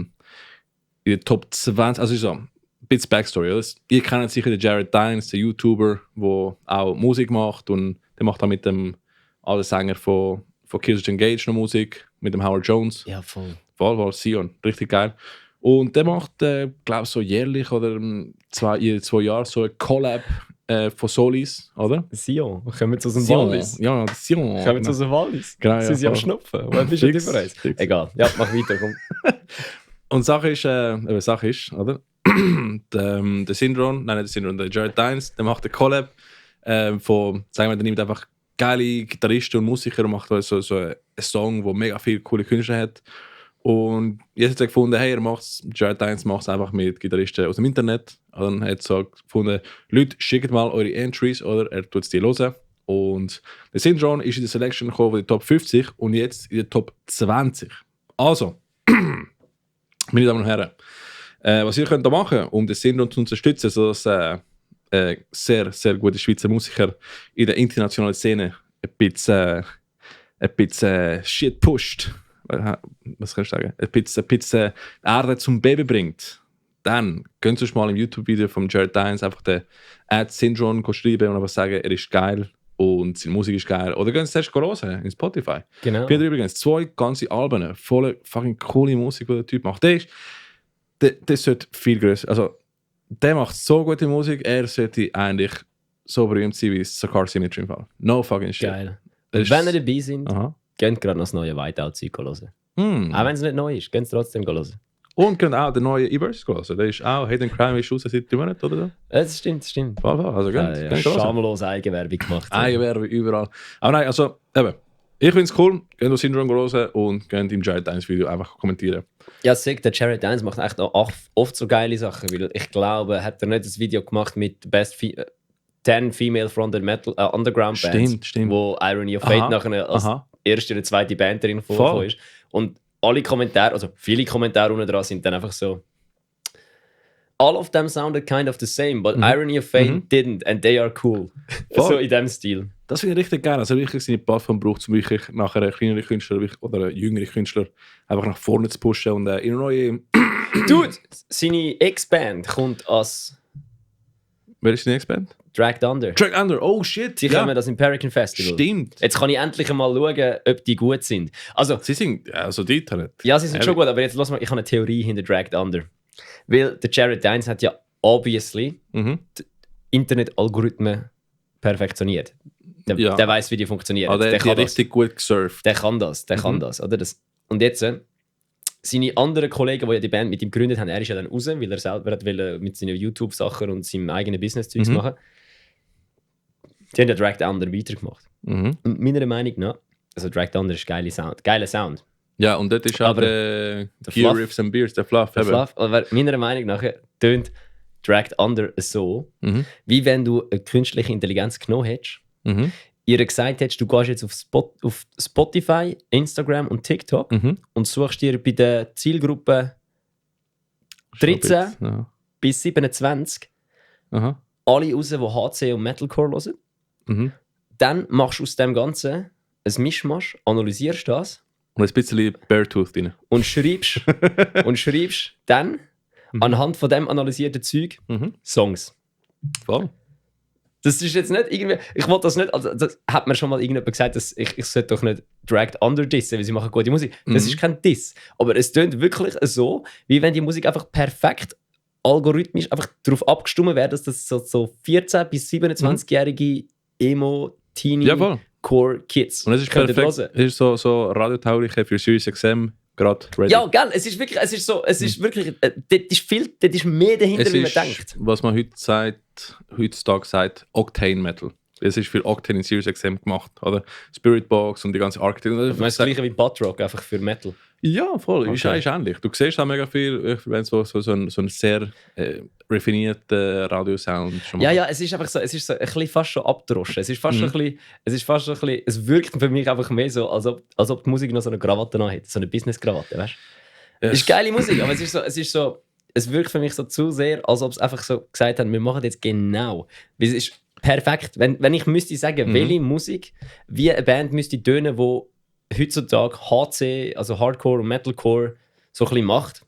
Speaker 2: Top 20, also so, ein bisschen Backstory. Oder? Ihr kennt sicher den Jared Dines, der YouTuber, der auch Musik macht und der macht auch mit dem alten Sänger von Killswitch Engage noch Musik, mit dem Howard Jones.
Speaker 1: Ja, voll.
Speaker 2: Voll, Sion, richtig geil. Und der macht, glaube ich, so jährlich oder in 2 Jahren so ein Collab von Solis, oder?
Speaker 1: Sion, kommen jetzt aus dem
Speaker 2: Sion.
Speaker 1: Wallis.
Speaker 2: Ja, Sion.
Speaker 1: Kommen jetzt aus dem Wallis.
Speaker 2: Genau,
Speaker 1: Sind sie am Schnupfen? Was bist du bereit?
Speaker 2: Fix.
Speaker 1: Egal, ja, mach weiter, komm.
Speaker 2: Und Sache ist, oder? der Syndrome, der Jared Dines, der macht einen Collab von, sagen wir, der nimmt einfach geile Gitarristen und Musiker und macht so einen Song, der mega viele coole Künstler hat. Und jetzt hat er gefunden, hey, Jared Dines macht es einfach mit Gitarristen aus dem Internet. Und dann hat er so gefunden, Leute, schickt mal eure Entries oder er tut es die hören. Und der Syndrome ist in der Selection gekommen von der Top 50 und jetzt in der Top 20. Also, meine Damen und Herren, was ihr könnt da machen, um den Syndrome zu unterstützen, sodass sehr, sehr gute Schweizer Musiker in der internationalen Szene ein bisschen Shit pusht. Was kann ich sagen? Ein bisschen Erde zum Baby bringt. Dann könnt ihr euch mal im YouTube-Video von Jared Dines einfach den Ad-Syndrome schreiben und einfach sagen, er ist geil und seine Musik ist geil. Oder könnt ihr es erst hören in Spotify.
Speaker 1: Genau.
Speaker 2: Peter übrigens 2 ganze Alben, volle fucking coole Musik, die der Typ macht. Der sollte viel größer. Also, der macht so gute Musik, er sollte eigentlich so berühmt sein wie Scar Symmetry im Fall. No fucking shit.
Speaker 1: Geil. Und wenn ihr dabei sind, geht gerade noch das neue Whiteout-Zeug hören. Auch wenn es nicht neu ist, geht es trotzdem hören.
Speaker 2: Und könnt auch den neuen E-Verse hören. Der ist auch Hate and Crime ist raus seit 3 Monaten, oder so?
Speaker 1: Das stimmt.
Speaker 2: Also könnt
Speaker 1: schamlos Eigenwerbung gemacht.
Speaker 2: Eigenwerbung überall. Aber nein, also eben, ich finde es cool. Geht auf Syndrome hören und könnt im Jared Dines Video einfach kommentieren.
Speaker 1: Ja, der Jared Dines macht echt auch oft so geile Sachen. Weil ich glaube, hat er nicht das Video gemacht mit Best 10 Female-Fronted Metal Underground Bands,
Speaker 2: stimmt.
Speaker 1: Wo Irony of Fate nachher als erste oder zweite Band darin vorgekommen ist. Und alle Kommentare, also viele Kommentare unten dran sind dann einfach so: All of them sounded kind of the same, but Irony of Fate didn't and they are cool. So in dem Stil.
Speaker 2: Das finde ich richtig geil. Also wirklich seine Plattform braucht, um wirklich nachher kleinere Künstler oder jüngere Künstler einfach nach vorne zu pushen und in neue...
Speaker 1: Dude, seine Ex-Band kommt als...
Speaker 2: Wer ist die nächste Band?
Speaker 1: Dragged Under.
Speaker 2: Dragged Under, oh shit!
Speaker 1: Die kommen das im Pelican Festival.
Speaker 2: Stimmt.
Speaker 1: Jetzt kann ich endlich mal schauen, ob die gut sind. Also,
Speaker 2: sie sind also die nicht.
Speaker 1: Ja, sie sind schon gut, aber jetzt lass mal, ich habe eine Theorie hinter Dragged Under. Weil der Jared Dines hat ja obviously die Internet-Algorithmen perfektioniert. Der weiß, wie die funktionieren.
Speaker 2: Der hat richtig gut gesurft.
Speaker 1: Der kann das. Oder? Und jetzt, seine anderen Kollegen, die ja die Band mit ihm gegründet haben, er ist ja dann raus, weil er selber hat mit seinen YouTube-Sachen und seinem eigenen Business-Zeugs machen. Die haben ja Dragged Under weitergemacht. Und meiner Meinung nach, also Dragged Under ist geiler Sound.
Speaker 2: Ja, und dort ist auch der Gear Riffs and Beers, der Fluff.
Speaker 1: Aber meiner Meinung nach tönt Dragged Under so, wie wenn du eine künstliche Intelligenz genommen hättest, ihr gesagt hättest, du gehst jetzt auf Spotify, Instagram und TikTok und suchst dir bei der Zielgruppe 13 bis 27 alle raus, die HC und Metalcore hören. Dann machst du aus dem Ganzen ein Mischmasch, analysierst das.
Speaker 2: Und ein bisschen Beartooth drin.
Speaker 1: Und schreibst dann anhand von dem analysierten Zeug Songs.
Speaker 2: Voll.
Speaker 1: Das ist jetzt nicht irgendwie. Ich wollte das nicht. Also, das hat mir schon mal irgendjemand gesagt, dass ich sollte doch nicht Dragged Under dissen, weil sie machen gute Musik. Das ist kein Diss. Aber es tönt wirklich so, wie wenn die Musik einfach perfekt algorithmisch einfach darauf abgestimmt wäre, dass das so 14- bis 27-jährige Emo-Teenie Core Kids.
Speaker 2: Und es ist perfekt. Es ist so radiotauglich für Sirius XM gerade ready.
Speaker 1: Ja, gell, es ist wirklich, dort ist mehr dahinter,
Speaker 2: Es
Speaker 1: wie man
Speaker 2: ist,
Speaker 1: denkt.
Speaker 2: was man heutzutage sagt, Octane Metal. Es ist für Octane in Sirius XM gemacht, oder? Spiritbox und die ganze Architektur.
Speaker 1: Du meinst das gleiche wie Buttrock, einfach für Metal.
Speaker 2: Ja, voll.
Speaker 1: Okay.
Speaker 2: Ist ähnlich. Du siehst auch mega viel, wenn so ein sehr raffinierter Radiosound schon
Speaker 1: Ja, es ist einfach so, es ist so ein bisschen fast schon abgedroschen. Es ist fast schon ein bisschen, es wirkt für mich einfach mehr so, als ob die Musik noch so eine Krawatte noch hat. So eine Business-Krawatte, weißt du? Es ist geile Musik, aber es wirkt für mich so zu sehr, als ob es einfach so gesagt haben, wir machen jetzt genau. Weil es ist perfekt. Wenn ich müsste sagen, welche Musik, wie eine Band müsste tönen, wo heutzutage HC, also Hardcore und Metalcore, so ein bisschen macht,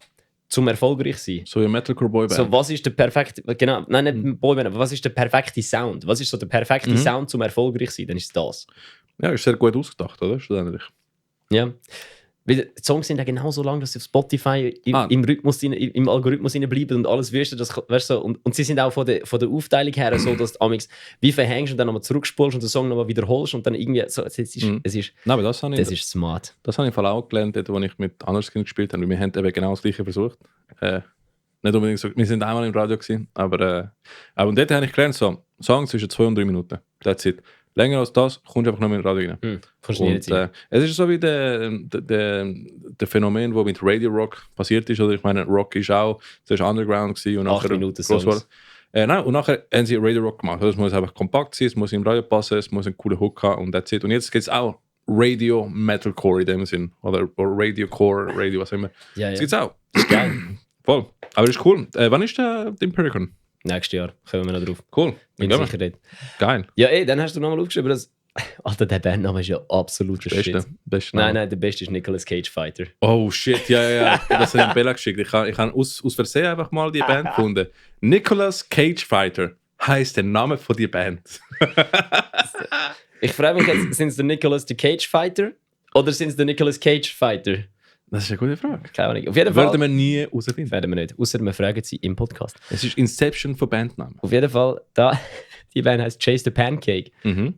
Speaker 1: zum erfolgreich zu sein.
Speaker 2: so wie Metalcore Boyband.
Speaker 1: So, was ist der perfekte, genau, nein, nicht Boyband, aber was ist der perfekte Sound? Was ist so der perfekte Sound zum erfolgreich zu sein? Dann ist es das.
Speaker 2: Ja, ist sehr gut ausgedacht, oder? Schlussendlich.
Speaker 1: Ja. Weil die Songs sind ja genau so lang, dass sie auf Spotify im Algorithmus bleiben und alles wüsste. Weißt du, und sie sind auch von der Aufteilung her so, dass du amigs wie verhängst und dann nochmal zurückspulst und den Song nochmal wiederholst und dann irgendwie so. Es ist
Speaker 2: Nein, aber das
Speaker 1: ist smart.
Speaker 2: Das habe ich im Fall auch gelernt, als ich mit Anderskin gespielt habe. Wir haben eben genau das Gleiche versucht. Nicht unbedingt so, wir sind einmal im Radio gewesen, aber und dort habe ich gelernt, so Song zwischen 2 und 3 Minuten. That's it. Länger als das kommst du einfach noch mit dem Radio rein.
Speaker 1: Kannst du
Speaker 2: es ist so wie der Phänomen, das mit Radio Rock passiert ist. Oder ich meine, Rock ist auch zuerst Underground gewesen und
Speaker 1: 8
Speaker 2: nachher
Speaker 1: Minuten
Speaker 2: groß
Speaker 1: Songs.
Speaker 2: Nein, und nachher haben sie Radio Rock gemacht. Also es muss einfach kompakt sein, es muss im Radio passen, es muss einen coolen Hook haben und that's it. Und jetzt gibt es auch Radio Metalcore in dem Sinn. Oder Radio Core, Radio, was auch immer.
Speaker 1: Ja.
Speaker 2: Das gibt es auch.
Speaker 1: Das ist geil.
Speaker 2: Voll. Aber das ist cool. Wann ist der Impericon?
Speaker 1: Nächstes Jahr kommen wir noch drauf.
Speaker 2: Cool.
Speaker 1: Bin sicher dort.
Speaker 2: Geil.
Speaker 1: Ja, dann hast du nochmal aufgeschrieben, dass... Alter, der Bandname ist ja absoluter Shit.
Speaker 2: Beste
Speaker 1: Nein, der beste ist Nicolas Cage Fighter.
Speaker 2: Oh shit, ja. Das hat Bella geschickt. Ich habe aus Versehen einfach mal die Band gefunden. Nicolas Cage Fighter heisst der Name von der Band.
Speaker 1: Ich frage mich jetzt, sind es der Nicolas the Cage Fighter oder sind es der Nicolas Cage Fighter?
Speaker 2: Das ist eine gute Frage.
Speaker 1: Keine Ahnung. Auf jeden Fall...
Speaker 2: Werden wir nie herausfinden.
Speaker 1: Werden wir nicht. Außer wir fragen sie im Podcast.
Speaker 2: Es ist Inception von Bandnamen.
Speaker 1: Auf jeden Fall, die Band heißt Chase the Pancake.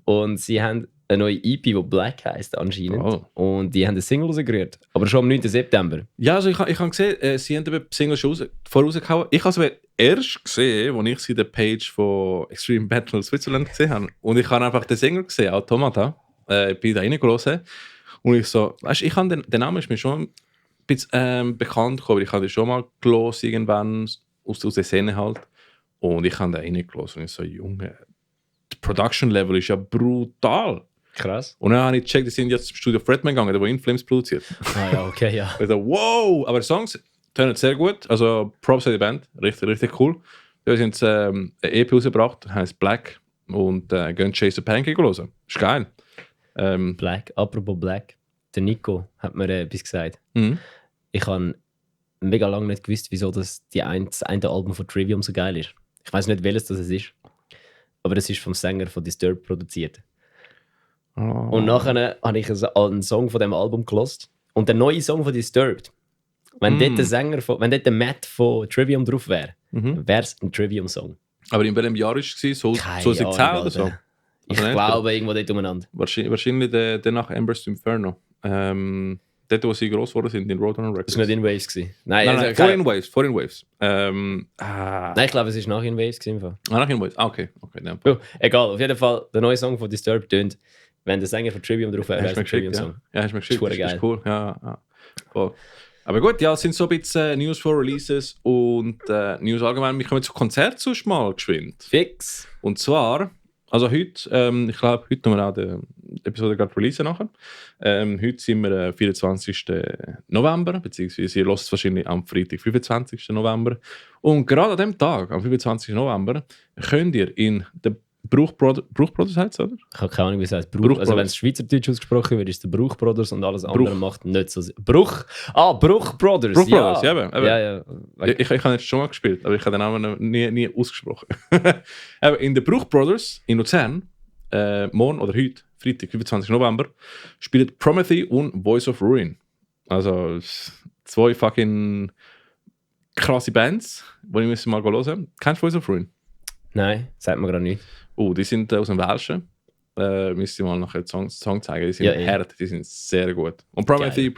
Speaker 1: Und sie haben eine neue EP, die Black heisst anscheinend.
Speaker 2: Oh.
Speaker 1: Und die haben eine Single rausgerührt. Aber schon am 9. September.
Speaker 2: Ja, also ich habe gesehen, sie haben die Single schon vorausgehauen. Ich habe es erst gesehen, als ich sie in der Page von Extreme Battle Switzerland gesehen habe. Und ich habe einfach den Single gesehen, Automata. Ich bin da reingelassen. Und ich so, weißt du, der Name ist mir schon ein bisschen bekannt gekommen. Ich habe den schon mal gelesen, irgendwann aus der Szene halt. Und ich habe den reingelassen. Und ich so, Junge, das Production-Level ist ja brutal.
Speaker 1: Krass.
Speaker 2: Und dann habe ich gecheckt, die sind jetzt zum Studio Fredman gegangen, der In Flames produziert.
Speaker 1: Ah ja, okay, ja.
Speaker 2: Ich so, wow! Aber die Songs tönen sehr gut. Also Props an die Band. Richtig, richtig cool. Wir haben jetzt eine EP rausgebracht, heißt Black. Und gehen Chase the Pancake hören. Ist geil.
Speaker 1: Black, apropos Black. Der Nico hat mir etwas gesagt.
Speaker 2: Mhm.
Speaker 1: Ich habe mega lange nicht gewusst, wieso das eine Album von Trivium so geil ist. Ich weiß nicht, welches das ist. Aber es ist vom Sänger von Disturbed produziert.
Speaker 2: Oh.
Speaker 1: Und nachher habe ich einen Song von diesem Album gelost. Und der neue Song von Disturbed, wenn dort der Sänger wenn dort der Matt von Trivium drauf wäre, wäre es ein Trivium-Song.
Speaker 2: Aber in welchem Jahr war es? So 17 oder so?
Speaker 1: Ich glaube, irgendwo dort umeinander.
Speaker 2: Wahrscheinlich der nach Embers to Inferno. Dort, wo sie gross geworden sind, in Roadrunner Records.
Speaker 1: Das war nicht In Waves.
Speaker 2: Nein, vor In Waves.
Speaker 1: Nein, ich glaube, es war nach In Waves.
Speaker 2: Nach In Waves, okay.
Speaker 1: Oh, egal, auf jeden Fall, der neue Song von Disturbed tönt, wenn der Sänger von Trivium drauf wäre, wäre es ein Trivium-Song.
Speaker 2: Ja, hast du mir geschickt.
Speaker 1: Das
Speaker 2: ist cool. Ja. Voll. Aber gut, ja, es sind so ein bisschen News for Releases und News allgemein. Wir kommen zu Konzert sonst mal geschwind.
Speaker 1: Fix.
Speaker 2: Und zwar, also heute, ich glaube, heute noch wir auch die Episode gerade releasen nachher. Heute sind wir 24. November, beziehungsweise ihr hört es wahrscheinlich am Freitag, 25. November. Und gerade an dem Tag, am 25. November, könnt ihr in der Bruch Brothers heißt es, oder?
Speaker 1: Ich habe keine Ahnung, wie es heißt.
Speaker 2: Also
Speaker 1: wenn es Schweizerdeutsch ausgesprochen wird, ist es der Bruch Brothers und alles andere macht nicht so... Bruch Brothers,
Speaker 2: Bruch
Speaker 1: ja.
Speaker 2: Brothers, ja, eben.
Speaker 1: Ja.
Speaker 2: Ich habe jetzt schon mal gespielt, aber ich habe den Namen nie ausgesprochen. Aber in der Bruch Brothers in Luzern, morgen oder heute, Freitag, 25. November, spielen Promethe und Voice of Ruin. Also 2 fucking krasse Bands, die ich mal hören. Kennst du Voice of Ruin?
Speaker 1: Nein, sagt mir gerade nicht.
Speaker 2: Oh, die sind aus dem Welschen. Müsste ich mal nachher den Song zeigen. Die sind hart, die sind sehr gut. Und Promethy ist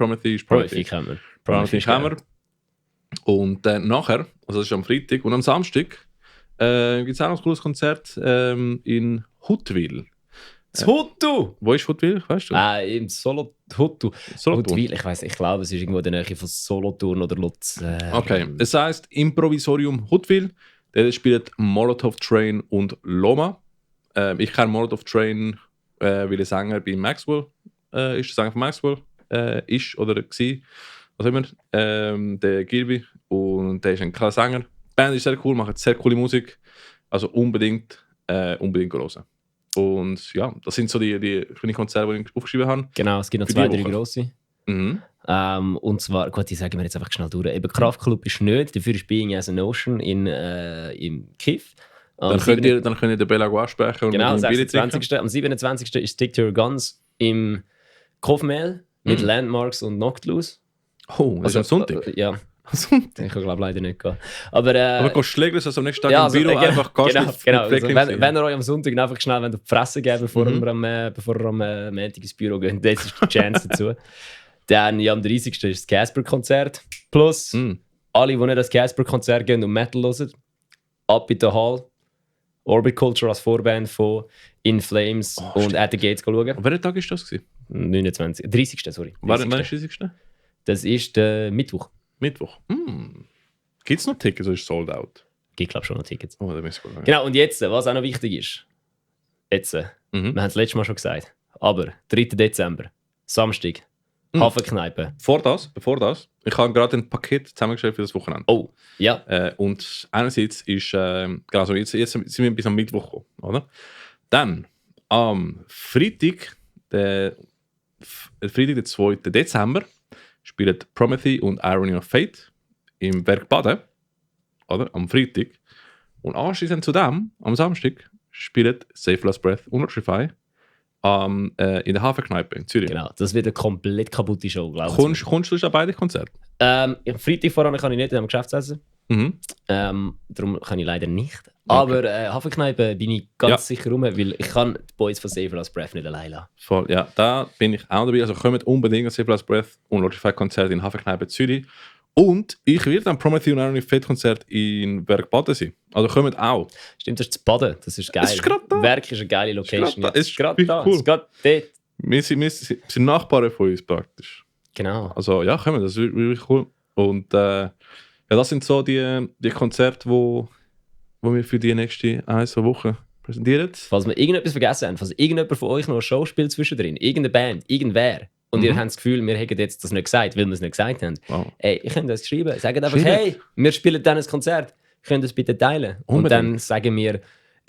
Speaker 2: Promethy.
Speaker 1: kennen wir.
Speaker 2: Promethy kennen wir. Und nachher, also das ist am Freitag und am Samstag, gibt es auch noch ein cooles Konzert in Huttwil.
Speaker 1: Das Huttu!
Speaker 2: Wo ist Huttwil, weißt du?
Speaker 1: Im Huttu. Huttwil, ich glaube, es ist irgendwo in der Nähe von Solothurn oder Luzern.
Speaker 2: Okay, es heisst Improvisorium Huttwil. Der spielt Molotov Train und Loma. Ich kenne Molotov Train, weil der Sänger bei Maxwell ist, der Sänger von Maxwell ist oder war. Was immer, der Gilby. Und der ist ein kleiner Sänger. Die Band ist sehr cool, macht sehr coole Musik. Also unbedingt hören. Und ja, das sind so die kleinen Konzerte, die ich aufgeschrieben habe.
Speaker 1: Genau, es gibt noch 2, 3 grosse.
Speaker 2: Mhm.
Speaker 1: Und zwar, gut, die sagen wir jetzt einfach schnell durch. Eben Kraftklub ist nicht, dafür ist Being as an Ocean im Kiff.
Speaker 2: Dann könnt ihr den Bella Gua sprechen und
Speaker 1: genau,
Speaker 2: mit dem
Speaker 1: 26. Am 27. ist Stick to Your Guns im Kofmehl mit Landmarks und Knocked Loose.
Speaker 2: Oh, das ist am Sonntag?
Speaker 1: Ja.
Speaker 2: Sonntag?
Speaker 1: Ich kann glaube leider nicht gehen. Aber
Speaker 2: gehst du schlägern, dass du am nächsten Tag im Büro einfach gehst?
Speaker 1: Genau. Also, wenn ihr euch am Sonntag einfach schnell die Fresse geben, bevor ihr am Montag ins Büro geht, das ist die Chance dazu. Dann am 30. ist das Casper-Konzert. Plus alle, die nicht das Casper-Konzert gehen und Metal hören, ab in der Hall. Orbit Culture als Vorband von In Flames und At the Gates schauen.
Speaker 2: Und welcher Tag war das?
Speaker 1: 30. Sorry.
Speaker 2: Wann ist der 30.?
Speaker 1: Das ist der Mittwoch.
Speaker 2: Mittwoch. Gibt es noch Tickets oder ist es sold out?
Speaker 1: Gibt glaube schon noch Tickets.
Speaker 2: Oh, da müssen wir
Speaker 1: genau, und jetzt, was auch noch wichtig ist. Jetzt, wir haben es letztes Mal schon gesagt, aber 3. Dezember, Samstag, Hafenkneipe.
Speaker 2: Bevor das, ich habe gerade ein Paket zusammengestellt für das Wochenende.
Speaker 1: Oh, ja.
Speaker 2: Und einerseits ist, also jetzt sind wir bis am Mittwoch gekommen, oder? Dann, am Freitag, der 2. Dezember, spielen Promethy und Irony of Fate im Werk Baden, oder? Am Freitag. Und anschließend zu dem, am Samstag, spielen Save Last Breath und Notify in der Hafenkneipe in Zürich.
Speaker 1: Genau, das wird eine komplett kaputte Show, glaube ich.
Speaker 2: Kommst du an beide Konzerte?
Speaker 1: Am Freitag voran kann ich nicht in einem Geschäftsessen. Darum kann ich leider nicht. Aber Hafenkneipe bin ich ganz sicher rum, weil ich kann die Boys von Save Last Breath nicht allein lassen.
Speaker 2: Voll, ja, da bin ich auch dabei. Also kommt unbedingt an Save Last Breath und Notify Konzert in Hafenkneipe Zürich. Und ich werde am Promethy und Irony Fate Konzert in Werk Baden sein. Also kommt auch.
Speaker 1: Stimmt, das ist das Baden. Das ist geil.
Speaker 2: Es ist gerade da.
Speaker 1: Werk ist eine geile Location.
Speaker 2: Es ist gerade da. Cool.
Speaker 1: Es ist gerade dort.
Speaker 2: Wir sind Nachbarn von uns praktisch.
Speaker 1: Genau.
Speaker 2: Also ja, kommen, das ist wirklich cool. Und ja, das sind so die Konzerte, wo wir für die nächste 1-2 Wochen präsentieren.
Speaker 1: Falls wir irgendetwas vergessen haben, falls irgendjemand von euch noch eine Show spielt zwischendrin, irgendeine Band, irgendwer, und ihr habt das Gefühl, wir hätten jetzt das nicht gesagt, weil wir es nicht gesagt haben. Wow. Ey, ich könnte das schreiben. Sagt einfach, hey, wir spielen dann ein Konzert. Könnt ihr das bitte teilen? Unbedingt. Und dann sagen wir,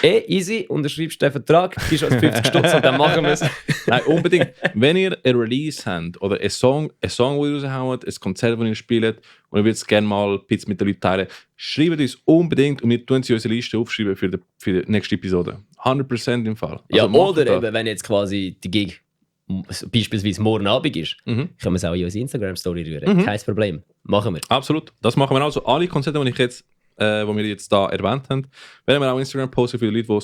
Speaker 1: easy, unterschreibst den Vertrag, gibst uns 50 Stutz und dann machen wir es.
Speaker 2: Nein, unbedingt. Wenn ihr ein Release habt oder ein Song, wo ihr raushaut, ein Konzert, das ihr spielt und ihr würdet es gerne mal mit den Leuten teilen, schreibt uns unbedingt und wir tun sie unsere Liste aufschreiben für die nächste Episode. 100% im Fall. Also
Speaker 1: ja, oder eben, wenn jetzt quasi die Gig beispielsweise morgen Abend ist, können wir es auch in unsere Instagram-Story rühren. Kein Problem. Machen wir.
Speaker 2: Absolut. Das machen wir also. Alle Konzerte, die wir jetzt da erwähnt haben, werden wir auch Instagram posten für die Leute, die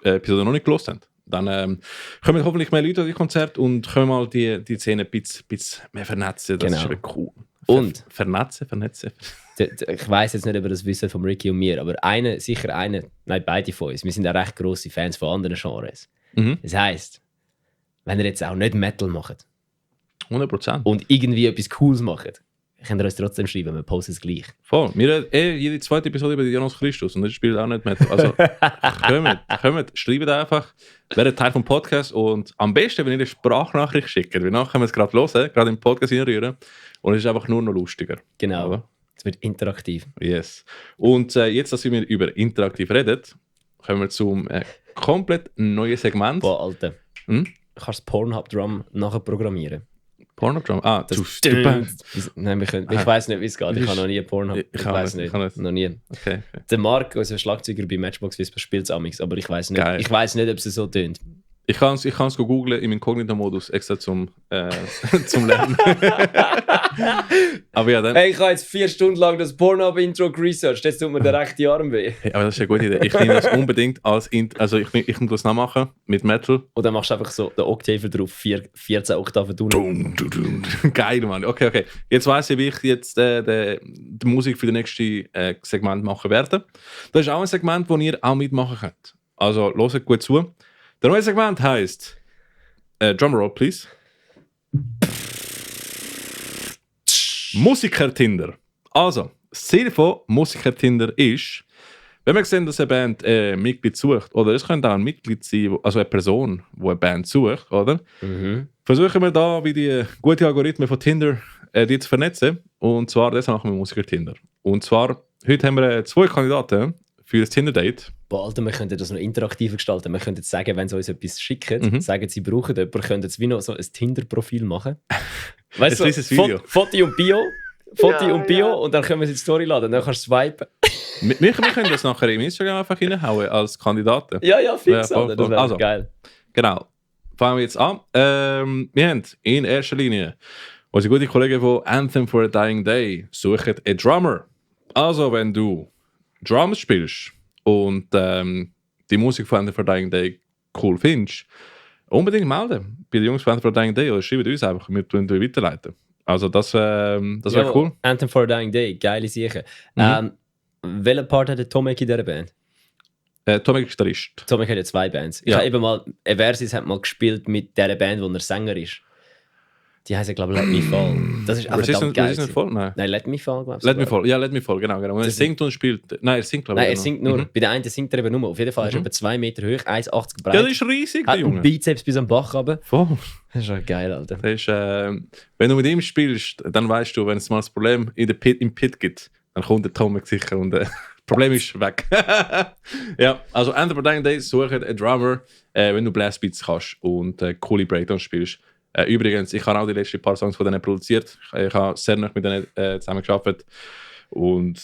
Speaker 2: die Episode noch nicht gelost haben. Dann kommen hoffentlich mehr Leute an die Konzerte und können mal die Szene ein bisschen mehr vernetzen. Das ist eben cool.
Speaker 1: Und
Speaker 2: vernetzen.
Speaker 1: Ich weiss jetzt nicht, ob ihr das wissen von Ricky und mir, aber nein, beide von uns. Wir sind auch recht grosse Fans von anderen Genres. Das heisst, wenn ihr jetzt auch nicht Metal macht
Speaker 2: 100%
Speaker 1: und irgendwie etwas Cooles macht, könnt ihr uns trotzdem schreiben, wir posten es gleich.
Speaker 2: Voll. Wir reden jede zweite Episode über Janus Christus und das spielt auch nicht Metal. Also kommt, schreibt einfach, werdet Teil vom Podcast und am besten, wenn ihr eine Sprachnachricht schickt, weil nachher können wir es gerade hören, gerade im Podcast reinrühren und es ist einfach nur noch lustiger.
Speaker 1: Genau.
Speaker 2: Oder?
Speaker 1: Es wird interaktiv.
Speaker 2: Yes. Und jetzt, dass wir über interaktiv reden, kommen wir zum komplett neuen Segment.
Speaker 1: Boah, Alter. Kannst du Pornhub-Drum nachher programmieren?
Speaker 2: Pornhub-Drum?
Speaker 1: Nein, ich weiss nicht, wie es geht. Ich habe noch nie Pornhub. Ich weiss nicht. Noch nie.
Speaker 2: Okay.
Speaker 1: Der Marc, unser Schlagzeuger bei Matchbox Whisper, spielt es amigs, aber ich weiss nicht.
Speaker 2: Geil.
Speaker 1: Ich weiss nicht, ob es so tönt.
Speaker 2: Ich kann es googeln im Inkognito-Modus, extra zum Lernen. Aber ja, dann...
Speaker 1: Hey, ich habe jetzt 4 Stunden lang das Pornhub-Intro researched, jetzt tut mir der rechte Arm weh.
Speaker 2: Hey, aber das ist eine gute Idee. Ich nehme das unbedingt als... Also ich muss das nachmachen mit Metal.
Speaker 1: Und dann machst du einfach so den Oktaver drauf, 14 Oktaven tun.
Speaker 2: Geil, Mann. Okay. Jetzt weiss ich, wie ich jetzt die Musik für das nächste Segment machen werde. Das ist auch ein Segment, wo ihr auch mitmachen könnt. Also hört gut zu. Der neue Segment heisst Drumroll, please. Musiker-Tinder. Also, das Ziel von Musiker-Tinder ist, wenn wir sehen, dass eine Band Mitglied sucht, oder es könnte auch ein Mitglied sein, also eine Person, die eine Band sucht, oder? Versuchen wir da, wie die guten Algorithmen von Tinder, die zu vernetzen. Und zwar, das machen wir Musiker-Tinder. Und zwar, heute haben wir 2 Kandidaten für das Tinder-Date.
Speaker 1: Boah, Alter, wir könnten das noch interaktiver gestalten. Wir könnten sagen, wenn sie uns etwas schicken, sagen, sie brauchen jemanden, könnten sie wie noch so ein Tinder-Profil machen. Weißt du, so, Foto und Bio. Und dann können wir es in die Story laden. Dann kannst du swipen.
Speaker 2: Wir können das nachher im Instagram einfach reinhauen als Kandidaten.
Speaker 1: Ja, fix,
Speaker 2: Ja,
Speaker 1: Alter. Das wäre
Speaker 2: also,
Speaker 1: geil.
Speaker 2: Genau. Fangen wir jetzt an. Wir haben in erster Linie unsere gute Kollegen von Anthem for a Dying Day suchen einen Drummer. Also, wenn du Drums spielst und die Musik von Anthem for a Dying Day cool findest, unbedingt melden bei den Jungs von Anthem for a Dying Day oder schreibt uns einfach, wir tun euch weiterleiten. Also das wäre cool.
Speaker 1: Anthem for a Dying Day, geile Sache. Welcher Part hat der Tomek in dieser Band?
Speaker 2: Tomek ist Gitarrist.
Speaker 1: Tomek hat ja 2 Bands. Ich habe eben mal, Eversis hat mal gespielt mit dieser Band, wo er Sänger ist. Die heisst, glaube ich, Let Me Fall. Das ist einfach verdammt geil.
Speaker 2: Resistance Fall? Nein,
Speaker 1: Let Me Fall, glaube ich.
Speaker 2: Let Me Fall, ja, Let Me Fall, genau. Und er singt und spielt. Nein, er singt, glaube ich.
Speaker 1: Nein, er singt nur. Bei der einen singt er eben nur. Auf jeden Fall ist er etwa 2 Meter hoch, 1,80 breit.
Speaker 2: Ja, das ist riesig, der
Speaker 1: Hat
Speaker 2: Junge.
Speaker 1: einen Bizeps bis am Bach runter.
Speaker 2: Voll.
Speaker 1: Das ist schon geil, Alter.
Speaker 2: Das ist, wenn du mit ihm spielst, dann weißt du, wenn es mal ein Problem im Pit gibt, dann kommt der Tomek sicher und das Problem ist weg. Ja, also Anthem for a Dying Day suchen einen Drummer, wenn du Blastbeats kannst und coole Breakdowns spielst. Übrigens, ich habe auch die letzten paar Songs von denen produziert. Ich habe sehr nah mit denen zusammengearbeitet. Und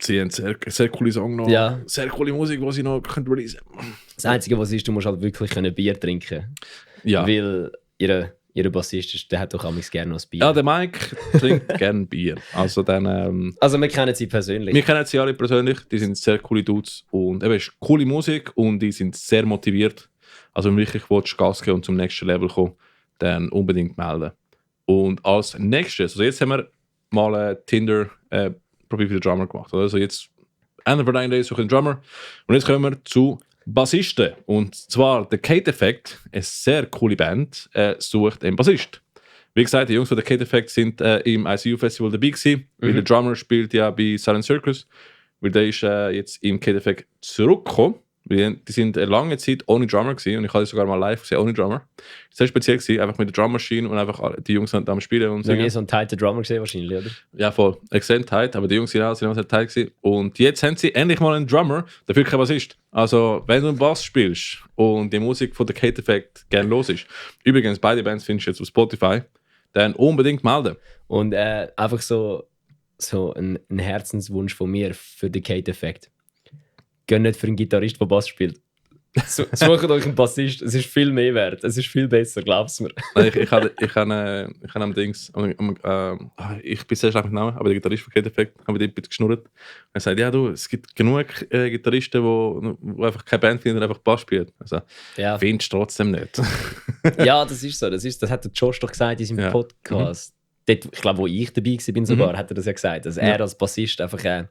Speaker 2: sie haben sehr coole Songs noch.
Speaker 1: Ja.
Speaker 2: Sehr coole Musik, die sie noch releasen können.
Speaker 1: Das Einzige, was ist, du musst halt wirklich Bier trinken.
Speaker 2: Ja.
Speaker 1: Weil ihre Bassist, der hat doch amigs gerne noch ein Bier.
Speaker 2: Ja, der Mike trinkt gerne Bier. Also, dann,
Speaker 1: also wir kennen sie persönlich.
Speaker 2: Wir kennen sie alle persönlich. Die sind sehr coole Dudes. Und eben, es ist coole Musik und die sind sehr motiviert. Also wenn du wirklich Gas geben und zum nächsten Level kommen, dann unbedingt melden. Und als nächstes, also jetzt haben wir mal ein Tinder-Profil für den Drummer gemacht. Also jetzt Anthem for a Dying Day sucht einen Drummer. Und jetzt kommen wir zu Bassisten. Und zwar der Kate Effect, eine sehr coole Band, sucht einen Bassist. Wie gesagt, die Jungs von der Kate Effect sind im ICU Festival dabei gewesen, weil der Drummer spielt ja bei Silent Circus. Weil der ist jetzt im Kate Effect zurückgekommen. Die sind eine lange Zeit ohne Drummer gewesen, und ich habe die sogar mal live gesehen, ohne Drummer. Sehr speziell gewesen, einfach mit der Drum Machine und einfach die Jungs sind am Spielen und singen.
Speaker 1: Du hast so einen tighten Drummer gesehen wahrscheinlich, oder?
Speaker 2: Ja, voll. Extrem tight, aber die Jungs sind auch sehr tight gewesen. Und jetzt haben sie endlich mal einen Drummer, dafür kein Bassist. Also, wenn du einen Bass spielst und die Musik von der Kate Effect gerne los ist, übrigens, beide Bands findest du jetzt auf Spotify, dann unbedingt melden.
Speaker 1: Und einfach so ein Herzenswunsch von mir für den Kate Effect. Geht nicht für einen Gitarrist, der Bass spielt. Sucht euch einen Bassist, es ist viel mehr wert. Es ist viel besser, glaub's mir.
Speaker 2: Ich habe am Dings, ich bin sehr schlecht mit Namen, aber der Gitarrist von Kate Effect, habe ich dort geschnurrt. Er sagt, ja du, es gibt genug Gitarristen, die einfach keine Band finden und einfach Bass spielen. Also,
Speaker 1: Ja.
Speaker 2: findest du trotzdem nicht.
Speaker 1: Ja, das ist so. Das hat der Josh doch gesagt in seinem
Speaker 2: Ja.
Speaker 1: Podcast. Dort, ich glaube, wo ich dabei war sogar, hat er das ja gesagt. Dass er als Bassist einfach,